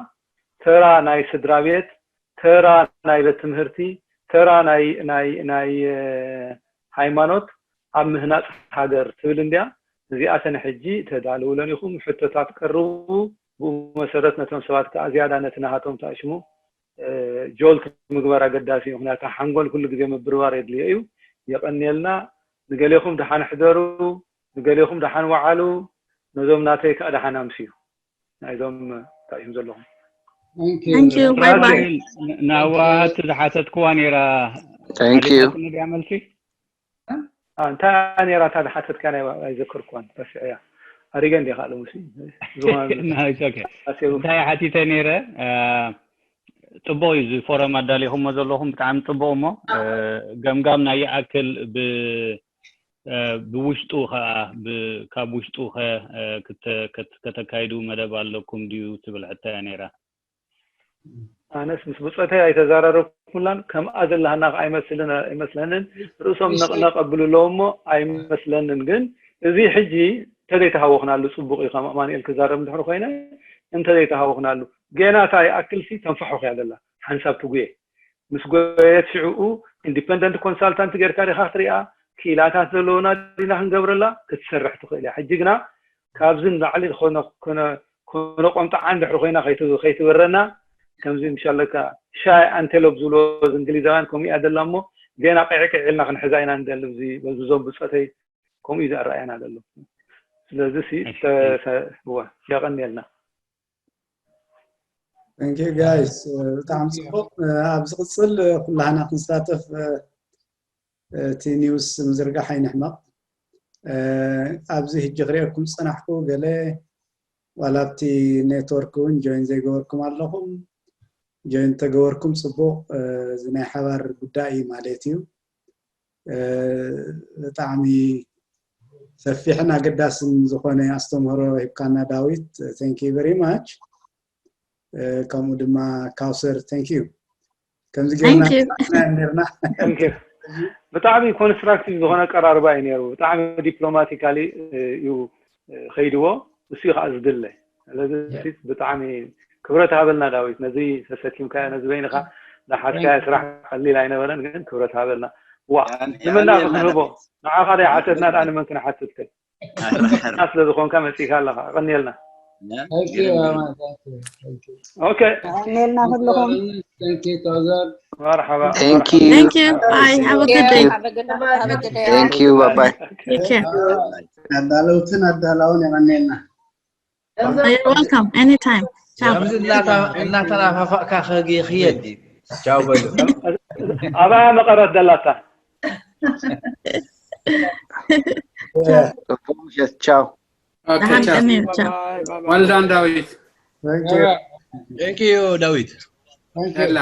ተራ ናይ ስድራ ቤት፣ ተራ ናይ ቤት ትምህርቲ፣ ተራ ናይ ናይ ናይ ሃይማኖት ኣብ ምህናፅ ሃገር ትብል እንድያ። እዚኣተን ሕጂ ተዳልውለን ኢኹም፣ ሕቶታት ቀርቡ። ብኡ መሰረት ነቶም ሰባት ከዓ ዝያዳ ነቲ ናሃቶም ተኣሽሙ ጆልት ምግባር ኣገዳሲ እዩ። ምክንያቱ ሓንጎል ኩሉ ግዜ ምብርባር የድልዮ እዩ። የቐንየልና። ንገሌኹም ደሓን ሕደሩ፣ ንገሌኹም ደሓን ወዓሉ፣ ነዞም ናተይ ከዓ ደሓን ኣምስዩ። ናይዞም ታይም ዘለኹም ንኣዋሃት ዝሓተትክዋ ነይራ። ድያ መልሲ እንታይ ነይራ እታ ዝሓተትካ ናይ ኣይዘከርኩዋን ረሲዐያ። ኣሪገ እንዲ ካልእ ሙሲ እንታይ ሓቲተ ነይረ። ፅቡቅ እዩ እዚ ፎረም ኣዳሊኹሞ ዘለኹም ብጣዕሚ ፅቡቅ እሞ ገምጋም ናይ ይኣክል ብ ብውሽጡ ከኣ ካብ ውሽጡ ከ ከተካይዱ መደብ ኣለኩም ድዩ ትብል ሕቶ እያ ነይራ። ኣነስ ምስ ብፆተይ ኣይተዛራረብኩላን ከምኣ ዘለሃና ከ ኣይመስልን ኣይመስለንን። ርእሶም ነቕነቕ ኣብሉ ኣለዉ እሞ ኣይመስለንን። ግን እዚ ሕጂ እንተዘይተሃወኽናሉ ፅቡቕ እዩ። ከም ኣማኑኤል ክዛረብ እንድሕር ኮይነ እንተዘይተሃወኽናሉ ገና እታ ይኣክልሲ ተንፋሑኽ እያ ዘላ ሓንሳብ ትጉየ ምስ ጎየት ሽዕኡ ኢንዲፐንደንት ኮንሳልታንት ጌርካ ዲኻ ክትሪኣ ክኢላታት ዘለውና ዲና ክንገብረላ ክትሰርሕ ትኽእል እያ። ሕጂ ግና ካብዚ ንላዕሊ ዝኾነ ኮነ ቆምጣዓ እንድሕሪ ኮይና ከይትብረና ከምዚ ምሻለካ ሻይ ኣንቴሎፕ ዝብልዎ እንግሊዛውያን ከምኡ እያ ደላ እሞ ገና ቅዕ ቅዕ ኢልና ክንሕዛ ኢና ንደሊ። በዚ በዝዞም ብፀተይ ከምኡ እዩ ዘረኣየና ዘሎ። ስለዚ ሲ የቐንየልና። Thank you guys ብጣዕሚ ፅቡቅ። ኣብ ዝቅፅል ኩላህና ክንሳተፍ እቲ ኒውስ ምዝርጋሕ ኣይንሕመቕ። ኣብዚ ሕጂ ክሪአኩም ዝፀናሕኩ ገለ ዋላ ኣብቲ ኔትወርክ እውን ጆይን ዘይገበርኩም ኣለኹም። ጆይን ተገበርኩም ፅቡቅ። እዚ ናይ ሓባር ጉዳይ እዩ ማለት እዩ። ብጣዕሚ ሰፊሕን ኣገዳስን ዝኾነ ኣስተምህሮ ሂብካና ዳዊት። Thank you very much። ከምኡ ድማ ካውሰር thank you። ከምዚ ጌርና Thank you. ጌርና Thank you። ብጣዕሚ ኮንስትራክቲቭ ዝኾነ ኣቀራርባ እዩ ነይሩ። ብጣዕሚ ዲፕሎማቲካሊ እዩ ኸይድዎ። እሱ እዩ ከዓ ዝድለ። ስለዚ ብጣዕሚ ክብረት ሃበልና ዳዊት፣ ነዚ ተሰኪምካዮ፣ ነዚ በይንኻ ዝሓዝካዮ ስራሕ ቀሊል ኣይነበረን፣ ግን ክብረት ሃበልና። ዋ ንምና ክንህቦ ንዓኻ ደይ ሓተትና ደኣ ንመን ክንሓትት ከ? ስለ ዝኾንካ መፂእካ ኣለኻ። ቀኒልና። ኦኬ ቀኒልና ኩልኹም። መርሓባ። Thank you. Thank you. Bye. Have a good day. Thank you. Bye bye. Take care. ኣዳለውትን ኣዳላውን የቐኒልና። You're welcome. Anytime. Ciao. ከምዚ እናተናፋፋቕካ ክየድ ቻው በሉ። ኣባ መቐረት ደላታ ጽቡቅ ምሸት። ቻው። ደሓን ቀንዩ። ቻው። Well done ዳዊት። Thank you ዳዊት። ሄላ